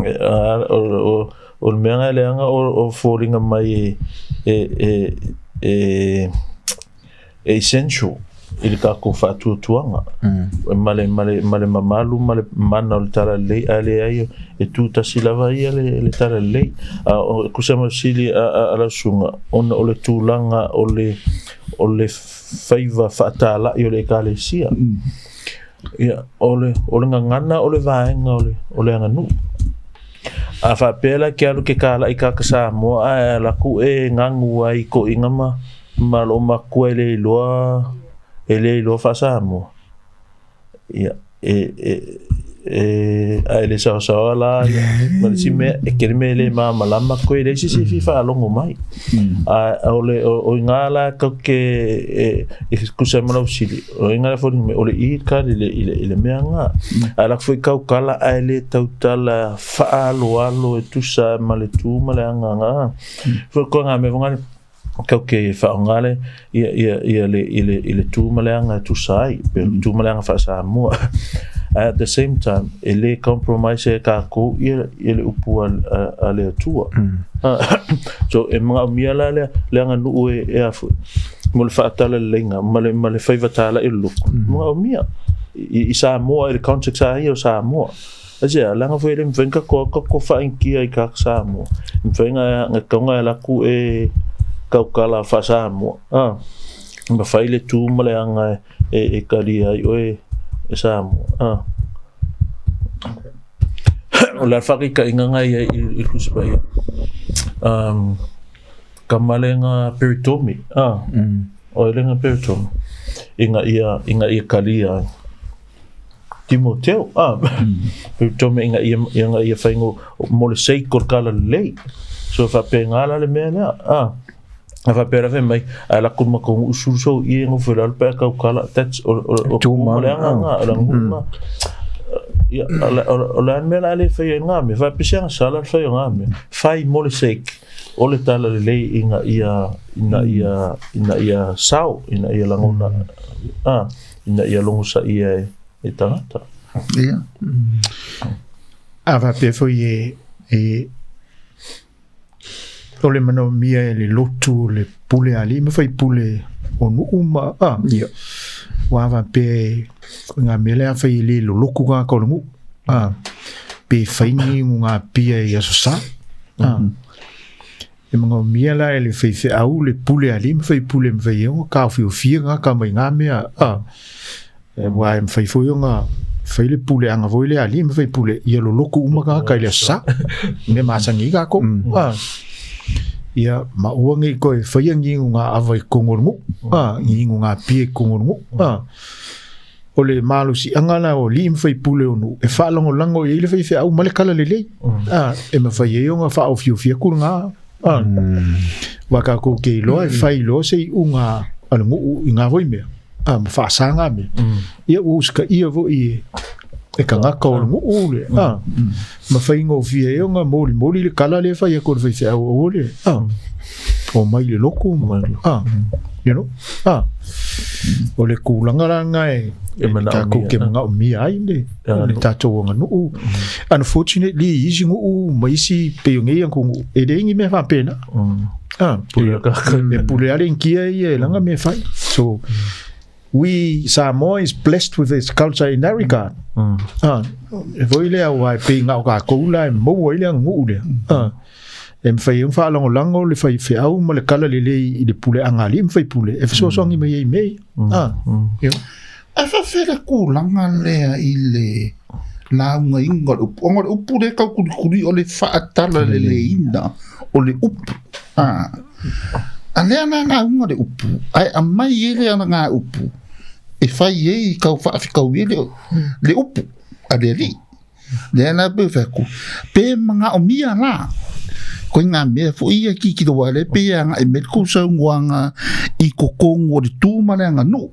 E, a, o, o, o le mea na e leaga o, o foliga mai e, e, e, e, e essential i le tatou faatuatuaga ma le, ma le, ma le mamalu ma le mana o le Talalelei, ae leai e tu tasi lava ia le, le Talalelei. A o tusa ma fesili a, a, a lau susuga, ona o le tulaga o le, o le faiva faatalai o le Ekalesia. Ia, o le, o le gagana o le vaega o le, o le aganuu. A faapea la ke alu ke kālaʻi kāka Samoa ae alu atu e gagu ai i toʻiga ma, ma lou matua e le iloa e le iloa faa-Samoa. Ia, e, e, e, a e le saosaoa la ia, ma le isi mea, e tele mea e le malamalama koe, e leai se isi e fia faalogo mai. A o le, o, o i ina la tatou te, e, e tusa ai ma lau fesili, o i ina la e foliga mai, o le i le tali i le, i le, i le mea lena. Ae lako foi tautala ae le tautala faaaloalo e tusa ma le tu ma le agaga. Foi ko ngā mea whangare, Kau ke whaonga le, ia, ia, ia le, i le, i le tu ma le aga e tusa ai, pe tu ma le aga wha-Samoa. At the same time, e le compromise e kākou ia, ia le upu a, a, a le Atua. So, e manaomia la le, le aganuu e, e a foi, mo le faatalaleiga, ma le, ma le faiva tāla'i o le lotu. Manaomia. I, i Samoa, i le context a ia o Samoa. Aisea, leaga foi e le mafai ona tatou tatou faainitia i tagata Samoa. E mafai ona tatau ona e alu atu e tautala faa-Samoa, a, ma fai le tu ma le aga e talia ai oe e Samoa, a. O le a le faataitaiga na i ai i le Tusi Paia? Tama le nga peritomi, a, o le nga peritomi, ina ia, ina ia talia ai. Timoteo, a, peritomi ina ia, ina ia whaingo mo le sake o le kala lelei. So whapengā la le mea lea, a, a whapea la mai, a la kuma ko usuru so i ngo fela le pa kau kala, that's o o o Tū o le anga nga, o le ngā. Ia, o le o le mea la le whai ngā me, whapese anga sala le whai o ngā me, whai mo le sake o le tala lelei ina ia, ina ia, ina ia sao, ina ia langona, a, ina ia logosaia e, e tagata. Ia. A faapea foi e, e o le manaomia e le lotu o le pule a alii ma faipule o nuu ma a Ia. ua faapea e ko ngā mea lea afai e le loloku tagata o le nuu a pe fai ni iugapia i aso sa a E manaomia la e le faifeau le pule a alii ma faipule e mafai ai ona taofiofia tagata mai ngā mea a aua e mafai foi ona fai le puleaga foi lea a alii ma faipule ia loloku uma tagata i le aso sa mea masani ai kākou a ia ma aua nei toe faia ni iuga ava i totonu o le nuu a ni iuga pia i totonu o le nuu a o le malosiaga la o alii ma faipule o nuu e faalagolago i ai le faifeau ma le kala lelei a e mafai ai ona faaofiofi atu lena a aua tatou te iloa e fai loa se iuga a le nuu i na foi mea a ma faasa na mea ia ua usitaia foi e e tagata o le nuu le a ma faigofie ai ona molimoli le kala lea e fai atu e le faifeau aua le a omai i le lotu ma a you know a o le tulaga la lena e E manaomia, tatou te manaomia ai le le tatou aganuu. Unfortunately i isi nuu ma isi pei o nei atunuu e leai ni mea faapena. A Pule ka. e pule lava le inikia ia e lana mea e fai. So we Samoa is blessed with its culture in that regard. Ah, e foi lea aua e pei na o tatou la e maua ai le aganuu lea. Ah, e mafai ai ona faalagolago le faifeau ma le kala lelei i le puleaga a alii ma faipule e fesoasoani mai ai i mea ia. Ah, you know. Ae faafefea le tulaga lea i le laugaina o le upu? Ona o le upu lea e tau kulikuli o le faatalaleleiina o le upu. A, a lea la lauga le upu, ae aumai ai le ngā upu e fai ai tau faafitaui ai le, le upu a le alii. Lea la pei fai atu, pe manaomia la, koe ngā mea foi ia tilotilo aua lea e pei e agai mai le tou saunoaga i totonu o le tu ma le aganuu.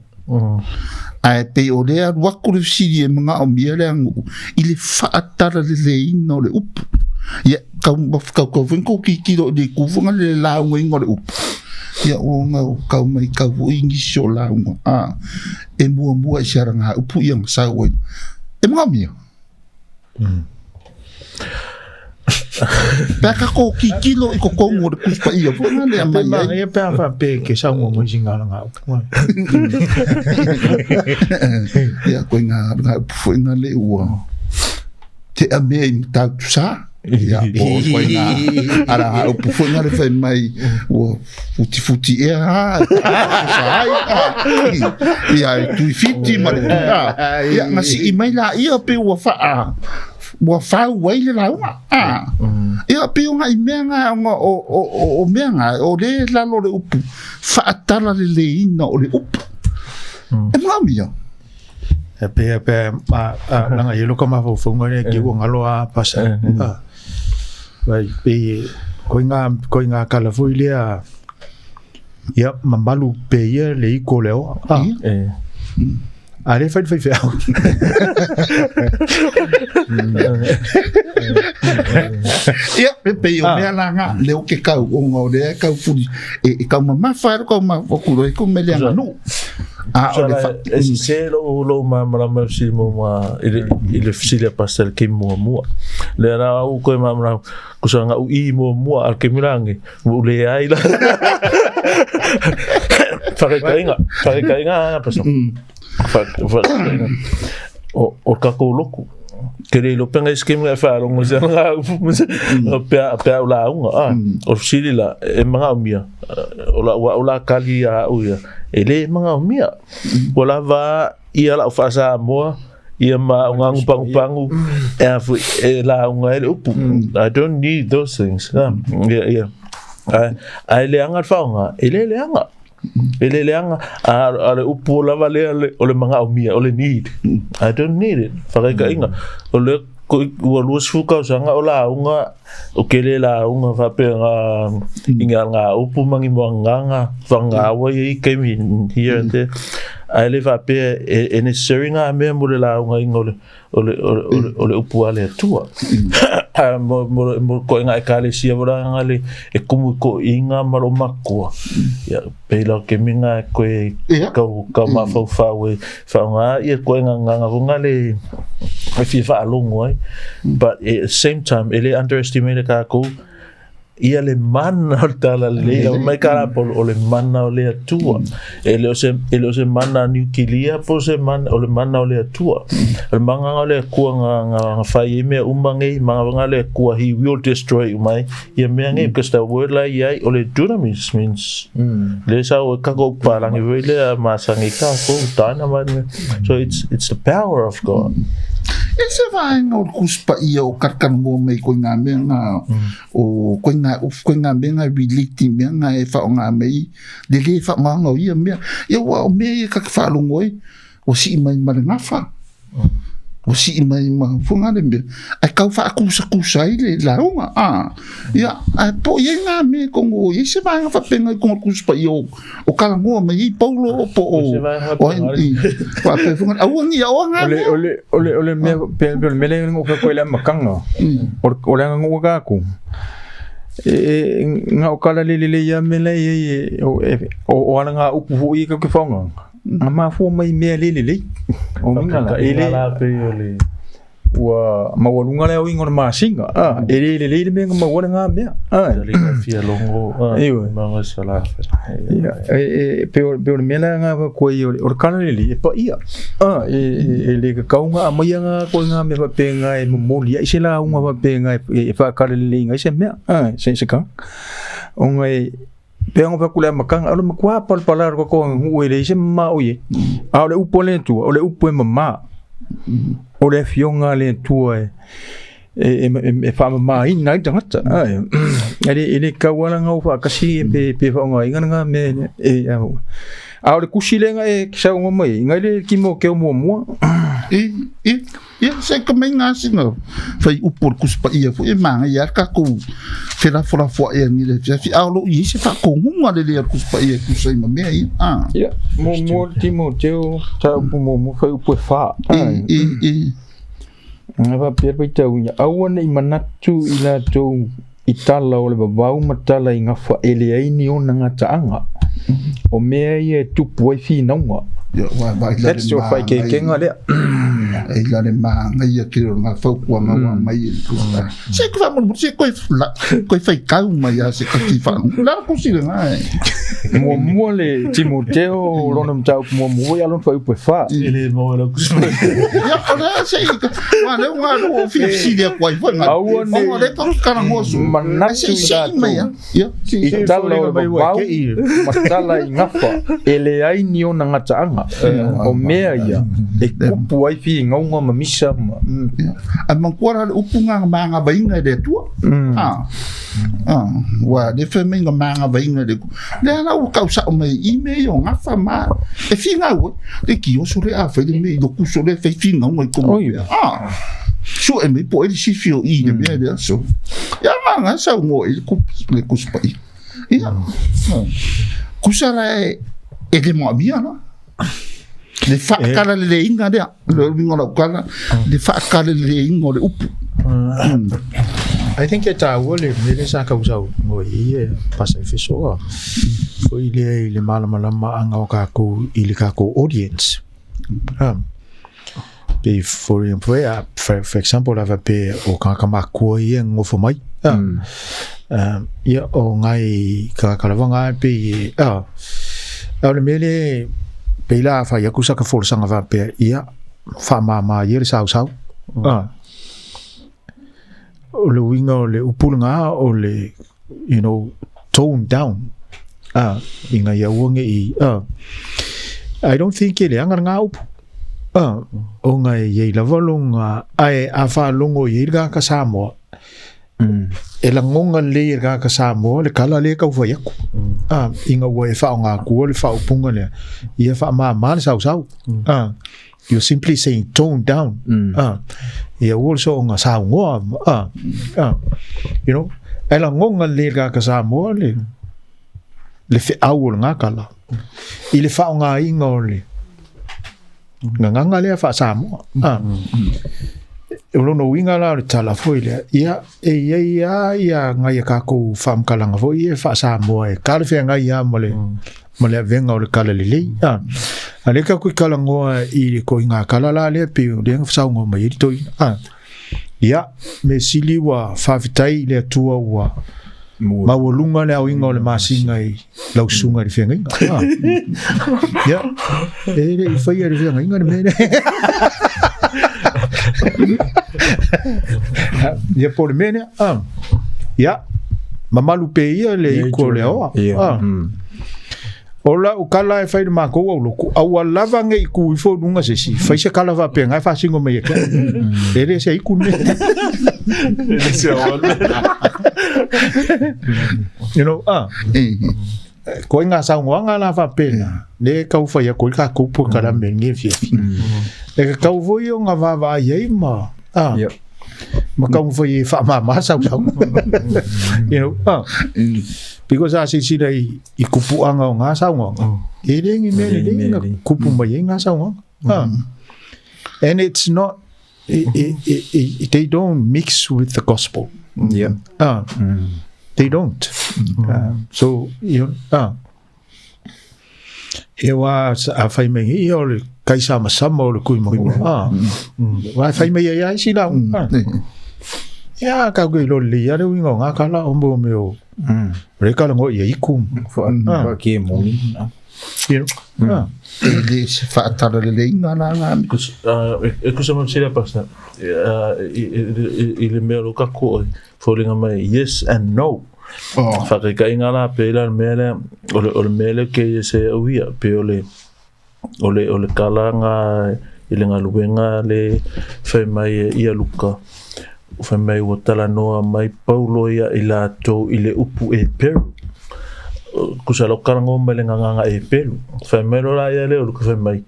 Ae pei o lea alu atu le fesili e manaomia le aganuu i le faatalaleleiina o le upu. Ia, tau tau foi na tou tilotilo i le itu foi lea i le laugaina o le upu, ia ua ona tau matau foi nisi o lauga a e muamua i se alagaupu ia na sau ai. E manaomia? Pe a tatou tilotilo i totonu o le Tusi Paia foi lea e aumai ai. Manaia pe a faapea e ke saunoa mai sina alagaupu. Ia, koe ngā alagaupu foi na le ua tea mea i Matautu sa. Ia, po o koe ngā alagaupu foi na le fai mai ua futifuti ea a, ai, ia, e tuifiti ma le a. Ia, na sii mai la ia pe ua whaa, ua fau ai le lauga. A. Ia, pe o ngai mea ngā, o, o, o, o mea ngā, o le lalo le upu, whaatala le leina o le upu. E manaomia. E pe pe a a langa i loko mafaufauga lea ke ua galo a pasa. Ah. Vai pe koi ngā koi ngā kala foi lea ia mamalu pe ia le iko le oa. Ah. E. A le fai le faifeau. Ia, pe pei o mea la ngā, le o ke kau, o ngā o lea e kau fuli, e, e kau mamafa e kau mafaku e ku mele anga nuu. A o le fa... E sese lou lou malamalama i le fesili muamua i le i le fesili a Pastor i le kemi muamua. Lea la au koe malamalama kusa ga'u i muamua a le kemi lagi ua ou leai la. Faakaitaiga, faakaitaiga a Pastor. Faakaitaiga. O o le tatou lotu ke le iloa pe ngai se kemi e faalogo i se ala upu ma se pe a pe a ou lauga a. O le fesili la e manaomia o lau au la kali ia au ia, e le manaomia. Ua lava ia lau faa-Samoa, ia ma au gagu pagupagu, e a foi, e lauga ai le upu. I don't need those things. Ia, ia. Ae, ae leaga le faaaoga, e le leaga. E le leaga, a, a le upu lava lea o le manaomia, o le need. I don't need it. Faakaitaiga, o le ua 20 tausaga o lauga, o ke le lauga faapea ngā, i ngā, ngā upu ma ni moangaga, whangawa ia i kemi here and there. Ae le faapea e, e necessary ngā mea mo le lauga inga o le, o le, o le, o le, o le upu a le Atua. Mo, mo, mo koe ngā ekalesia wala ngā le, e kumu i ko inga ma lo makua. Ia, pei la o ke minga e koe kau, kau mawhauwhau e whaonga ia koe ngā ngā ngā ngā le e fia whaalongo ai. But at the same time, e le underestimate kākou, ia le mana o le talalelei lau mai ka rāpolo o le mana o le Atua. E le o se, e le o se mana niukilia po se mana, o le mana o le Atua. O le manganga o le Atua ngā, ngā, ngā whai e mea uma ngei, manganga le Atua, he will destroy umai ia mea ngei, because the word la iai, o le dunamis means, le sa o kako palangi voi le masangi kako, dynamite. So it's, it's the power of God. E se vaega o le Tusi Paia o karakaramoa mai koe ngā mea ngā o koe ngā koe ngā mea ngā relate mea ngā e whaonga mai le le whaonga o ia mea. Ia ua o mea ia ka te whaalogo ai ua sii mai ma le gafa. Ua sii mai ma fonga le mea. Ai kau whaakusakusa ai le lauga. Ah. Ia, ae po i ai ngā mea i kongo, i ai se vaega whapenga i kongo Tusi Paia o, o kalamoa mai ai Paulo po o, Se vaega o ai, i, whapea fonga, aua ni aua ngā O le, mea. o le, o le, o le mea, pe, pe o le mea lea ngō whakoi le amakanga. O, o le anga ngō kāku. E, e, ngā o kala le le le ia me le e, e, o, e, o, o ala ngā upu fo i ka ke whaonga. Ngā mafua mai mea le le le. O minga la, e le, la pei o le ua maualuga le aoiga o le masina a e le lelei le mea na maua ai lena mea a le ka fia logo a Ioe. manga sa la Ia, e, e, pe o, pe o le mea lea ngā koe o le, o le kala lelei e paia. A, e, e, e le kakaunga a mai ngā koe ngā mea whapenga e momoli ai se launga whapenga e, e, e whaakala lelei ngai se mea. A, se, se ka. O ngai, pe anga whaku le amakanga, o le makua palapala ro ko ngu e le se ma o ye. A o le upu a le Atua, o le upu e mama. O le afioga a le Atua e e e e whaamamaina ai tangata. Ai. E le e le kau ala ngau whaakasi e pe pe whaonga inga ngā me e au. A o le kusi lenga e kisaunga mai, ngai le kimo ke o muamua. I, i, ia, se ka mai ngā singa whai upu o le Tusi Paia foi e māngai a le kākou felafolafoai ai le afiafi. A o loo i ai se faakoguga lelei a le Tusi Paia e tusa ai ma mea ia. Ah. Ia, muamua le Timoteo, mataupu muamua fuaiupu e 4. I, i, i. Na faapea le faitauina, aua ne i manatu i latou i tala o le vavau ma tala i gafa e leai ni ona gataaga. O mea ia e tupu ai finauga. Ia, ua vaai la le That's your faikeikega lea. E la le māngaia ke o ngā fautuaga ua aumai e le Tusi Paia. Se ko faamolemole, se koe la, koe faitau mai a se kasi whaangu. La kusi le ngā e. Muamua le Timoteo lona mataupu muamua ia lona fuaiupu e 4. E le maua lau kusi. Ia, o lea se i, wa leo ngā lua o fia fisili a kuai foi ngā. Aua ne Ona le tau kara ngoa su. manatu Se i sei mai a. latou Ia, i tala o le vavau ma tala i gafa e leai ni ona gataaga. O mea ia e kupu ai finauga ma misa ma Ia. A manatua la le upu ngā māgavaina e le Atua. Ah. Ah, ua le fai mai ngā māgavaina e le Atua. Lea la ua tau sao mai i mea ia o gafa ma e finau ai. Le kioso lea a fai le mea i lo kuso lea fai finauga i totonu o Oi. mea. Ah. Sue mai po o ai le sifi o i le mea lea so. Ia ngā ngā saunoa i le le Tusi Paia. Ia. Kusa la e e le moomia la. Le faakalaleleinga lea, le uiga o lau tala, le faakalaleleinga o le upu. I think e tāua le mea lea sa kausaunoa i ai e Pasa Efeso a foi lea i le malamalamaaga o kākou i le kākou audience. Pe for, for, for example, a faapea o kāka makua ia e ngofo mai. Ia o ngai kāka lava ngā pe i a o le mea lea pei la a fai aku sa ka folasaga faapea ia faamāmā ia le sausau. O le uiga o le upu lena o le you know tone down ina ia aua ne i I don't think e leaga lena upu ona e i ai lava lona ae a faalogo i ai le tagata Samoa e lagona lelei e le tagata Samoa le kala lea e tau fai atu ina ua e faaaoga atua le faaupuga lea ia faamāmā le sausau You're simply saying tone down. Ah, ia ua le soonga saunoa. Ah, ah, you know, e lagona lelei e le tagata Samoa le, le feau o lena tala i le faaaogaina o le gagana lea faa-Samoa. Ah. O lona uiga la o le tala foi lea, ia e i ai lava ia nai a kākou faamatalaga foi ia faa-Samoa e talafeagai lava ma le ma le avega o le kala lelei. A, a lea kākou i talanoa i le koiga kala la lea pei o lea na saunoa mai ai le toeaina. A, ia, mea sili ua faafetai i le Atua ua maualuga le aoina o le masina i lau susuga i le feagaiga. A, ia, e le i faia e le feagaiga le mea lea. Ia po o le mea lea. A, ia, mamalu pea ia le iku o le aoa. A. O lau kala e fai i le matou aulotu, aua lava ne i tu ifo i luga se isi, fai se kala faapena e faasino mai ia te au. E le se iku lenei. You know, ah. Koe ngā saunoaga la faapena, lea e tau fai atu ai le tatou polokalame i lenei afiafi. E tatau foi ona vaavaai ai ma, ah, ma taumafai e faamama sausau. You know, ah. Because a silasila i, i kupuaga o ngā saunoaga, e le ni mea lelei na kupu mai ai ngā saunoaga. Ah. And it's not, it, it, it, they don't mix with the gospel. Yeah. Ah. They don't. So, you know, ah. E wā a whai mai ia o le kaisamasama o le kui mangoa. Ah. Wā whai mai ai ai si lau. Ah. Ia ka koe lo le ia le uiga o ngā kala o mo me o. Re kala ngo ia iku. Wha ke moni. You know. Ah. E le se faatalaleleinga la ngā mea. E kusa ma sila pastor i le mea o lo kako e foliga mai yes and no. Oh. Whakaikainga la pe la le mea lea o le o le mea lea ke yes e au ia pe o le o le o le kalanga i le galuega le fai mai e ia Luka fai mai ua talanoa mai Paulo ia i latou i le upu e peru kusa lo kalango mai le nganganga e peru fai mai lo la ia le o Luka fai mai.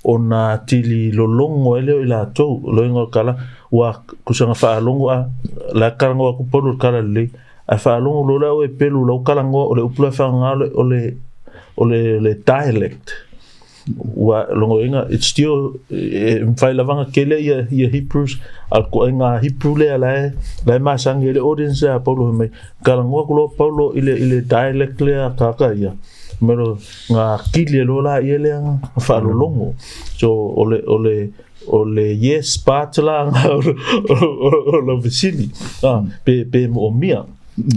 Ona atili lologo ai lea o i latou, o loiga o le kala, ua kusaga faalogo a la kalagoa aku Paulo le kala lelei, ae faalogo loa la oe pelu lau kalagoa o le upu la faaaoga o le o le le dialect. Ua logoina it's still e mafai lava ona kele ia ia Hebrews a o le ituaiga Hebrew lea la e la e masani ai le audience a Paulo fai mai kalagoa atu loa Paulo i le i le dialect lea a tagata ia mero ga kili e loa laia lea na faalologo. So o le o le o le yes part la o lau fesili pe pe moomia.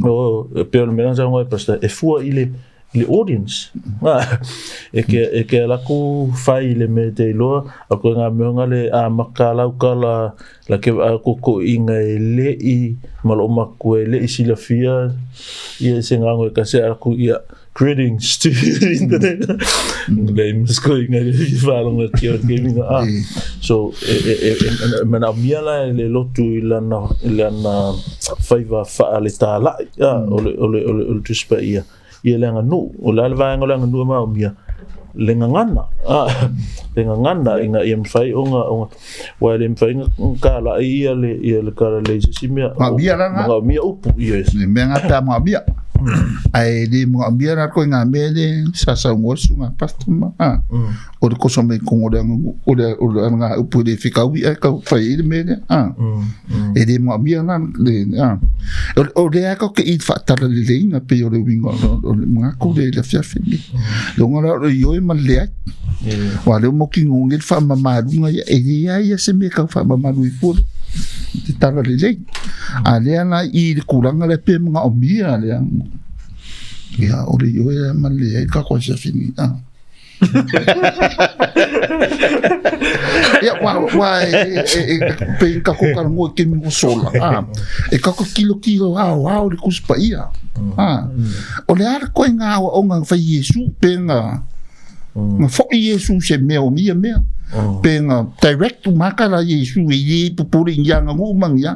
O pe o le mea na saunoa ai Pastor e fua i le i le audience. E ke e ke ala atu fai i le mea e te iloa a koe ngā mea nga le amata lau tala la ke a ko ko inga e le i ma lo matua e le i silafia ia se ngā e kasi aku ia Greetings to you in the name. Lei mas ko inga i whalonga ki o ke minga a. So e e e e manaomia la e le lotu i lana i lana faiva faaletāla'i a o le o le o le o le Tusi Paia ia le aganuu. O le a le vaega o le aganuu e manaomia? Le gagana a le gagana ina ia mafai ona ona aua e le mafai ona tāla'i ia le ia le talalelei i se isi mea. Manaomia la lena. Manaomia upu, yes. Le mea lena pe a manaomia. Ae le manaomia la koe ngā mea le sa saunoa susuga pastor ma a. O le koso mai totonu o le aganuu o le o le ngā upu e le fekaui ae tau fai ai le mea lea a. E le manaomia la le a. O lea tatou te i faatalaleleina pei o le uiga o le manatu lea i le afiafi lenei. Loga la o le ioe ma le leai. Aua o lea ua mautinoa nei le faamamaluga ia, e leai lava se mea e tau faamamalu ai fua le talalelei. A lea la i le tulaga lea pe manaomia lea. Ia, o le ioe ma le leai le tatou afiafi lenei. Ia, wa, wa, e, e, e, pe i kako talanoa i taimi ua sola, a, e kako kilokilo ao ao le Tusi Paia. A, o le a le koe ngā aoaoga na fai Iesu, pe na, na fo'i Iesu se mea o ia mea, pe na direct uma aka la Iesu e i pupuri i aganuu ma ni a.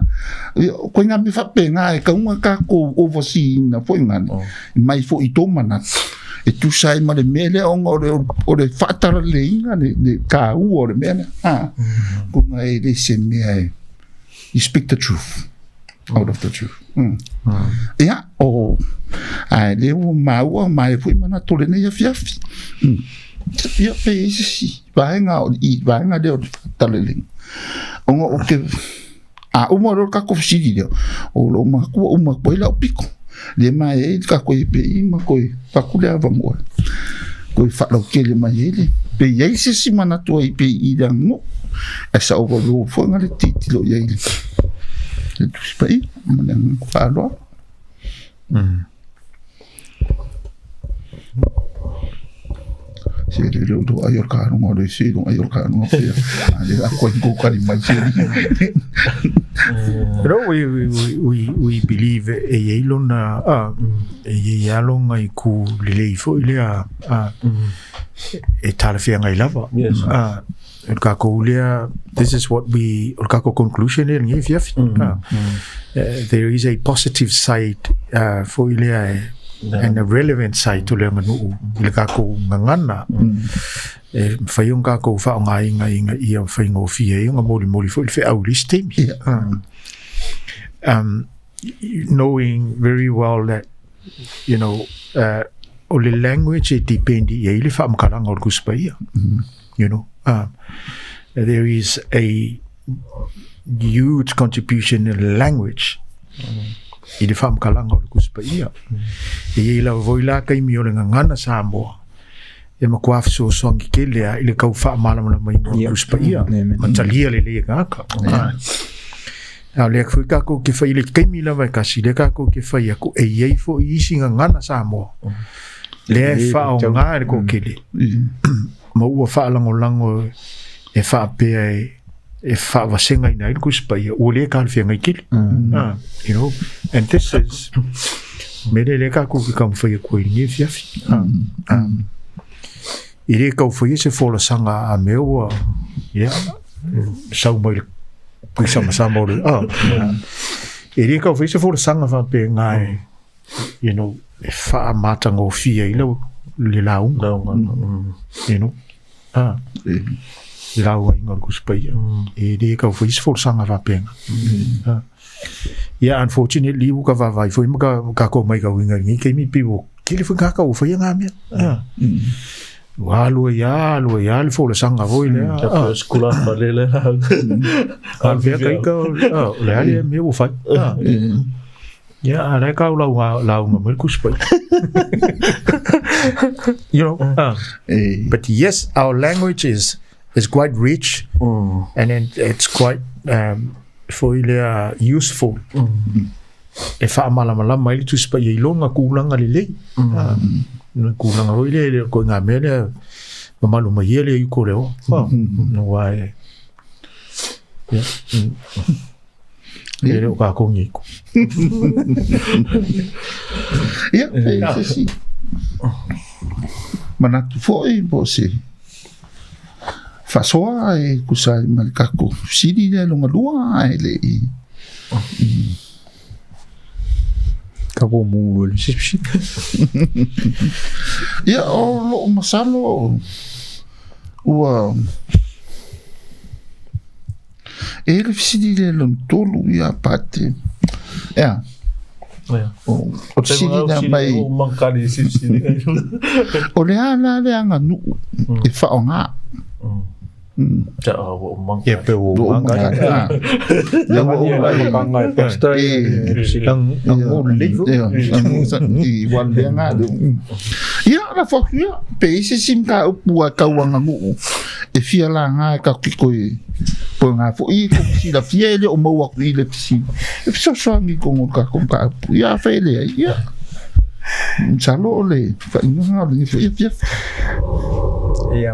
Ia, koe ngā mea faapena e kauga kākou overseeina foi ngane, mai foi i tō manatu. E tusa ai ma le mea lea ona o le, o le faatalaleiga le, le tāua o le mea lea. Ha. Ko ngā e le se mea e, you speak the truth out of the truth. Ia, o, ae lea ua maua ma e foi manatu o lenei afiafi. Ia, pe i se isi vaega o, i vaega lea o le faatalaleiga. Ona o ke, A uma loa le tatou fesili lea, o lou matua uma atu ai lau pito. Le ma e ai tatou i pe i ma toe avatu le avanoa toe faalautele mai ai le pe i ai se isi manatu ai pe i le aganuu. Ae sa overrule foi na le tilotilo i ai le Tusi Paia ma le agaga faaaloalo. Se le leo ai o le kaluga o le se ai o le kaluga pea. A le a koe ko kari mai se ni. No, we believe e iai lona, e iai lava lona i ku lelei foi lea, e talafeagai lava. Yes. O le kākou lea, this is what we, o le kākou conclusion lea i lenei afiafi. There is a positive side foi lea e, and a relevant side o le aganuu i le kākou gagana. E mafai ona kākou faaaogaina ina ia faigofie ai ona molimoli foi le feau i le isi taimi. Knowing very well that, you know, o le language e depend i ai le faamatalaga o le Tusi Paia. You know, there is a huge contribution in language i le faamatalaga o le Tusi Paia. E i ai lava foi la taimi o le gagana Samoa e matua fesoasoani tele lava i le tau faamalamalamaina o le Tusi Paia ma talia lelei e tagata. A o lea foi kākou ke fai i le taimi lava e tasi, lea kākou ke fai atu e i ai foi isi gagana Samoa lea e faaaoga e le toatele ma ua faalagolago e faapea e faavasegaina ai le Tusi Paia ua le talafeagai tele. You know, and this is mea lea lea kākou ke taumafai atu ai i lenei afiafi. E le tau faia se folasaga a mea ua, ia, sau mai le tuisamasama o le, e le tau faia se folasaga faapena e, you know, e faamatagofie ai lau, le lauga, you know. I lauaiga o le Tusi Paia. E le tau faia se folasaga faapena. Ia, unfortunately, ua ka vaavaai foi ma ka tatou matauina i lenei taimi, pei ua tele foi tagata ua faia na mea. Ua alu ai lava, alu ai lava le folasaga foi lea. Alu fea ta ita, o le a lea mea ua fai. Ia, a o la e tau lauga, lauga mai le Tusi Paia. You know, but yes, our language is quite rich and then it's quite foi lea useful e faamalamalama ai le Tusi Paia i lona tulaga lelei. Le tulaga foi lea e le o le ituaiga mea lea mamalu mai ia le uka o le oa. Aua e, ia, e le o kākou ni iku. Ia, pe se isi manatu foi po o se faasoa e tusa ai ma le tatou fesili lea lona lua ae le i. Tatou mulu e le sisi. Ia, o lou masalo ua e i ai le fesili lea lona tolu ia Pate. Ea. O le fesili lea mai. O le a la le aganuu e faaaoga? Ia pe ua manga. Ia ua ou ai. Manga e pasta e Aganuu lelei foi. Ia, ua lea ngā leo. Ia, la fo atu ia, pe i ai se isi mataupu a tau aganuu e fia laga e tatou te toe toe ngā foi e kou silafia e le o maua atu i le fesili. E fesoasoani i totonu o le tatou mataupu. Ia, afai e leai, ia, masalo o le faaiuga lena o lenei foi afiafi. Ia,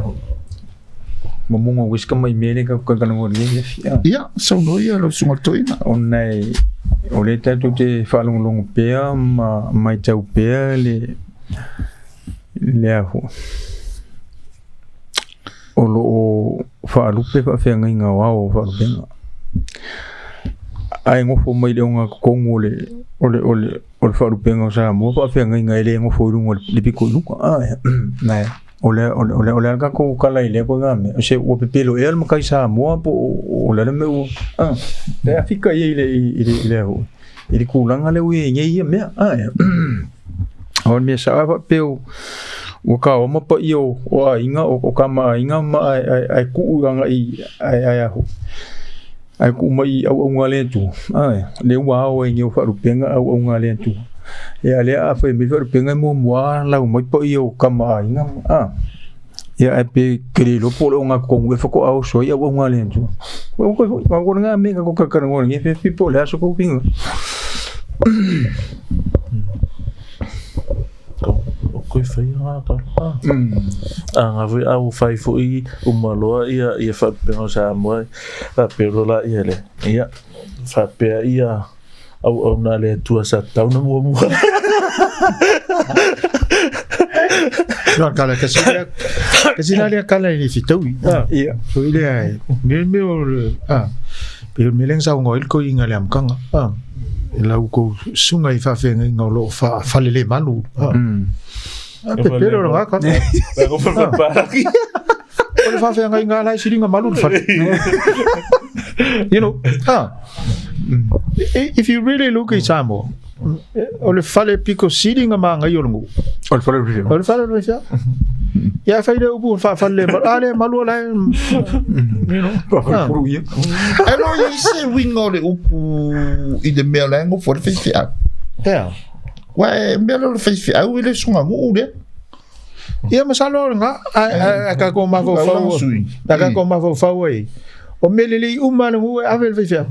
momoga o uisika mai mea lea tatou talanoa i lenei afiafi. Ia, saunoa ia lau susuga i le toeaina. Ona e, o lea tatou te faalogologo pea ma matau pea le lea foi o lo o faalupe faafeagaiga o ao o faalupega. Ae nofo mai le ogatotonu o le o le o le o le faalupega o Samoa faafeagaiga e le nofo i luga o le pito i luga. O le o le o le o le a le tatou tala i lea ituaiga mea? O se ua pepelo ea le matai Samoa po o le a le mea ua e afika i ai i le i le i le i le tulaga lea ua i ai nei ia mea. O le mea sao a faapea ua kaoma paia o aiga o tama aiga ma ae ae tuu agai ae ae a ae tuu mai i auauna a le Atua, lea ua ao ai nei o faalupega auauna a le Atua. Ia lea a fai mai faalupega e muamua lau mai paia o tama aiga, ia ae pe ke le iloa po o le ogatotonu ea faatoa oso ai auauna a le Atua. Ua toe foi, ua lena mea tatou talatalanoa i lenei afiafi po o le a so tou finagalo. O koe whai ngā tala. A ngā foi a ua whai foi uma loa ia ia whaapenga o Samoa whaapea la ia le ia whaapea ia au au nā le Atua sa tau na muamua. No, kala kasi lea kasi la lea kala i le fitaui. Ia. Foi lea me me o pe o le mea lea na saunoa ai le toeaina i le amataga. E lau kou susuga i faafeagaiga o lo o faalelemalu. A pepelo le gaka. O le faafeagaiga la e siliga malu le fale. You know, if you really look i Samoa, o le fale piko siliga magaia o le nuu. O le fale o le faifeau. O le fale o le faifeau. Ia fai le upu faafale le malu. A le malu o la e, you know. Faafale ia. Ae lo i ai se uiga o le upu i le mea o la e nofo ai le faifeau. Ea. Ua e mea lea o le faifeau e le soga nuu lea. Ia masalo o lena, a tatou mafaufau, a tatou mafaufau ai, o mea lelei uma a le nuu e ave i le faifeau.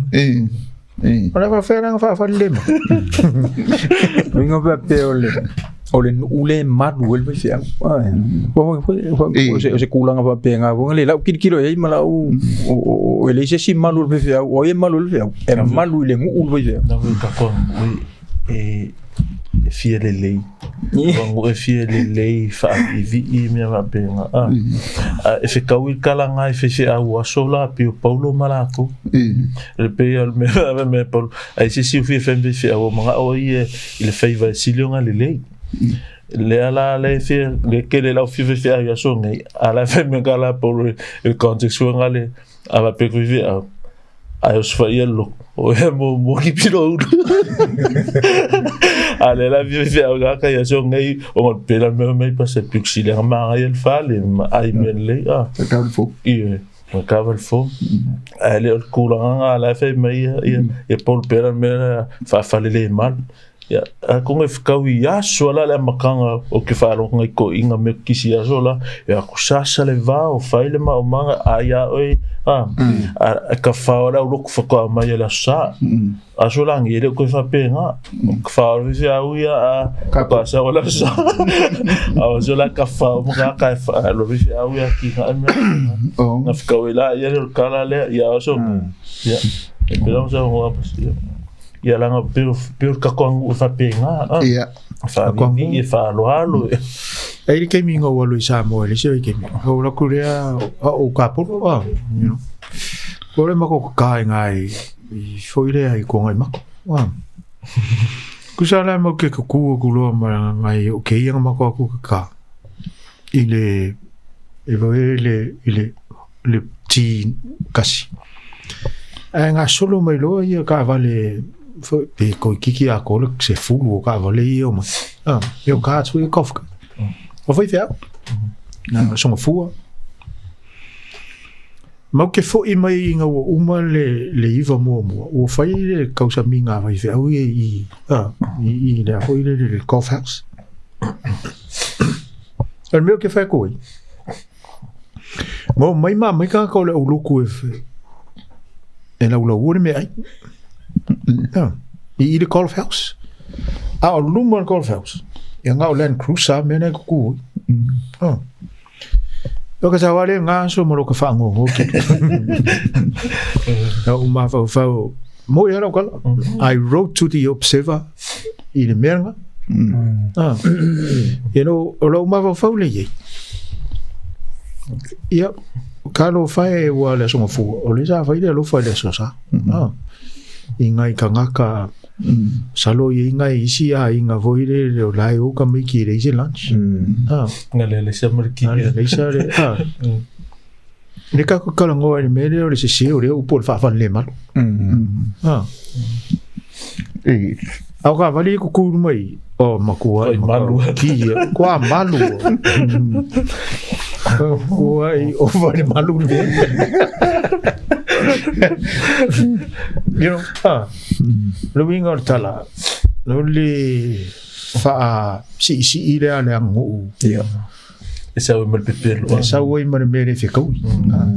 O le a faafefea la ona faafale le malu? Uiga faapea o le o le nuu le malu ai le faifeau. O se tulaga faapena foi le lau tilotilo i ai ma lau e leai se isi malu o le faifeau, o ai e malu ai le faifeau? E malu i le nuu le faifeau. E e fia lelei. Ua e fia lelei faaviivii mea faapena. A, a e fetau i le kalaga i faifeau aso la pei o Paulo ma latou. Le pei o le mea mea Paulo, ai se isi ua fia fai ma faifeau ua manao ia i le faiva e sili ona lelei. Lea la le fia le kele lau fia fia ia so nei a la fe me kala polo e context wa ngale a va pe ku fi a a yo sfa ia lo o e mo mo ki pilo ulu a le la fia fia ga ka ia so nei o mo pe la me me pa se pixi le ma ga el fale ma ai me le a E tau le fou. Ie, ma kava le fou. A le o le tulaga la e fai mai ia, ia, ia Paul Pera mea faafale le malu. Ia, a konga e whakau i aso ala le amakanga o ke whaalonga i ko inga me kisi aso la, e aku sasa le vā o whai le ma o manga a ia oe, a, a, ka whao la uloku whakao mai e la sa. Aso la ngi e le koe whape ngā. Ka whao le whiwhi au ia a, ka sa o la sa. A o so la ka whao mo ka ka e wha, lo whiwhi au ia ki ngā mea. Oh. Nga whakau e la ia le kala le, ia aso. Ia, e pera mo sa hoa pas, ia. Ia langa peo peo ka koangu o whapenga, a. Ia. Wha e wha alo. E le kemi ngau alu i Samoa, le se kemi. O la kurea a o ka pono a, you know. Ko le mako ka kai ngai i foi le ai ko ngai mako. A. Ku sa la mo ke ku ku ku lo ma ngai o ke ia mako ku ka. I le e vo e le i le le ti kasi. E ngā solo mai loa ia ka vale pe koi kiki a ko le se fulu o ka vale ia o mai. Ah, e o ka atu i kofka. O fai whiau. Na songa fua. Mau ke foi mai i ngā ua uma le, le iwa mua mua. Ua fai le kausa mi ngā vai whiau i, i, ah, i, i le a foi le, le, le golf house. O le mea ke whai koe. Ngō mai mā mai ka kau le uluku e whe. E lau lau ua le mea ai. Ah, I, i le golf house. A o luma le golf house. Ia ngā o Land Cruiser mea nei kuku. Ah. O ka sa wale ngā so mo ka whango ki. Na o ma whau whau. Mo ia rau kala. I wrote to the Observer i le mea nga. Ah. You know, o lau ma whau whau le iei. Ia, ka lo whai e ua le songa fua. O le sa whai le alofa le so sa. Ah. I ngai kangaka salo i ngai isi a i ngā voi le le o lai o ka mai ki le isi lunch. Ah. Nga le le sa marki. Le le sa le. Ah. Le ka ku kala ngoa le mele o le se se o le upo le whaafan le malu. Ah. E, Au ka wali ku kuru mai. O makua Oi, malu. Ki ia. Kua malu. Kua i o wale malu le. You know, ah. Le winga o le tala. No le wha si si i le ale angu. Ia. E sa ui ma le pepelo. E sau ai ma le mea le whekaui. Ah.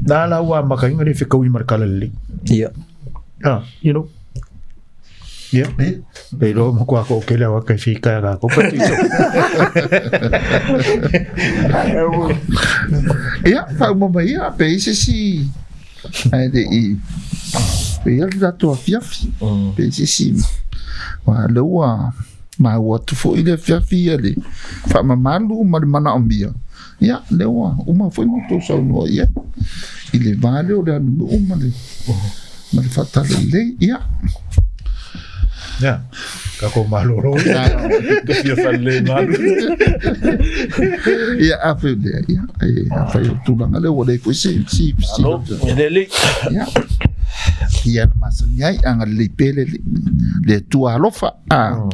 Nā la ua makainga le whekaui ma le kala lele. Ia. Ah, you know. Yeah. Pe lo mo kwa ko ke le wa ke fika ga ko pa ti so. Ia, whauma mai ia, pe i se si, ai le i, pe ia le tatou afiafi, pe i se si, wa le ua, ma ua atu foi le afiafi ia le whaamamalu ma le manaomia. Ia, le ua, uma foi mo tō saunoa ia, i le vā lea o le aganuu ma le, ma le faatalelei, ia. Ya. Ka ko malolo. Ka fia whale malu. Ia, a whai lea, ia, e, a whai o tulaga lea ua leai foi se, si, si, Alo, e le le. Ia. Ia na masani ai, agalelei pea le Alii, le Atua alofa, a,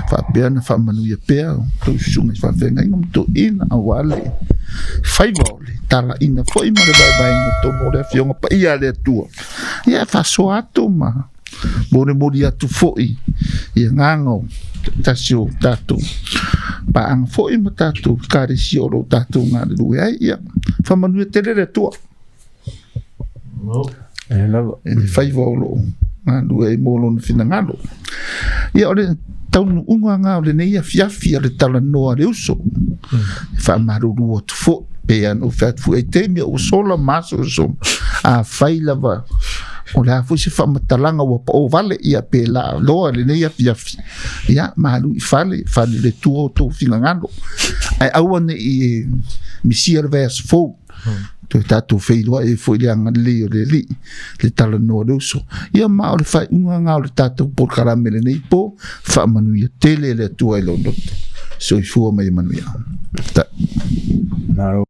faapea ona faamanuia pea tou susuga i faafeagaiga ma toeaiina aua le faiva o le talaiina foi ma le vaevaeina o totonu o le Afioga Paia a le Atua. Ia, e faasoa atu ma molimoli atu foi i agaga o tasi o tatou paaga foi ma tatou ekalesia o lo o tatou galulue ai. Ia, faamanuia tele le Atua. E lava. E le faiva o loo galulue ai mo lona finagalo. Ia, o le taunuuga lena o lenei afiafi a le talanoa a le uso. E faamalulu atu foi, pe ana ou fai atu foi ai taimi ua sola ma asoaso. Afai lava o le a foi se faamatalaga ua pao vale, ia pe la loa lenei afiafi. Ia, malu i fale, fale le Atua o tou finagalo. Ae aua nei e misia le vaiaso fou. Toe tatou feiloai ai foi i le agalelei o le Alii, le talanoa o le uso. Ia ma o le faaiuga lena o le tatou polokalame i lenei po, faamanuia tele e le Atua i lou loto. Soifua ma ia manuia. Malo.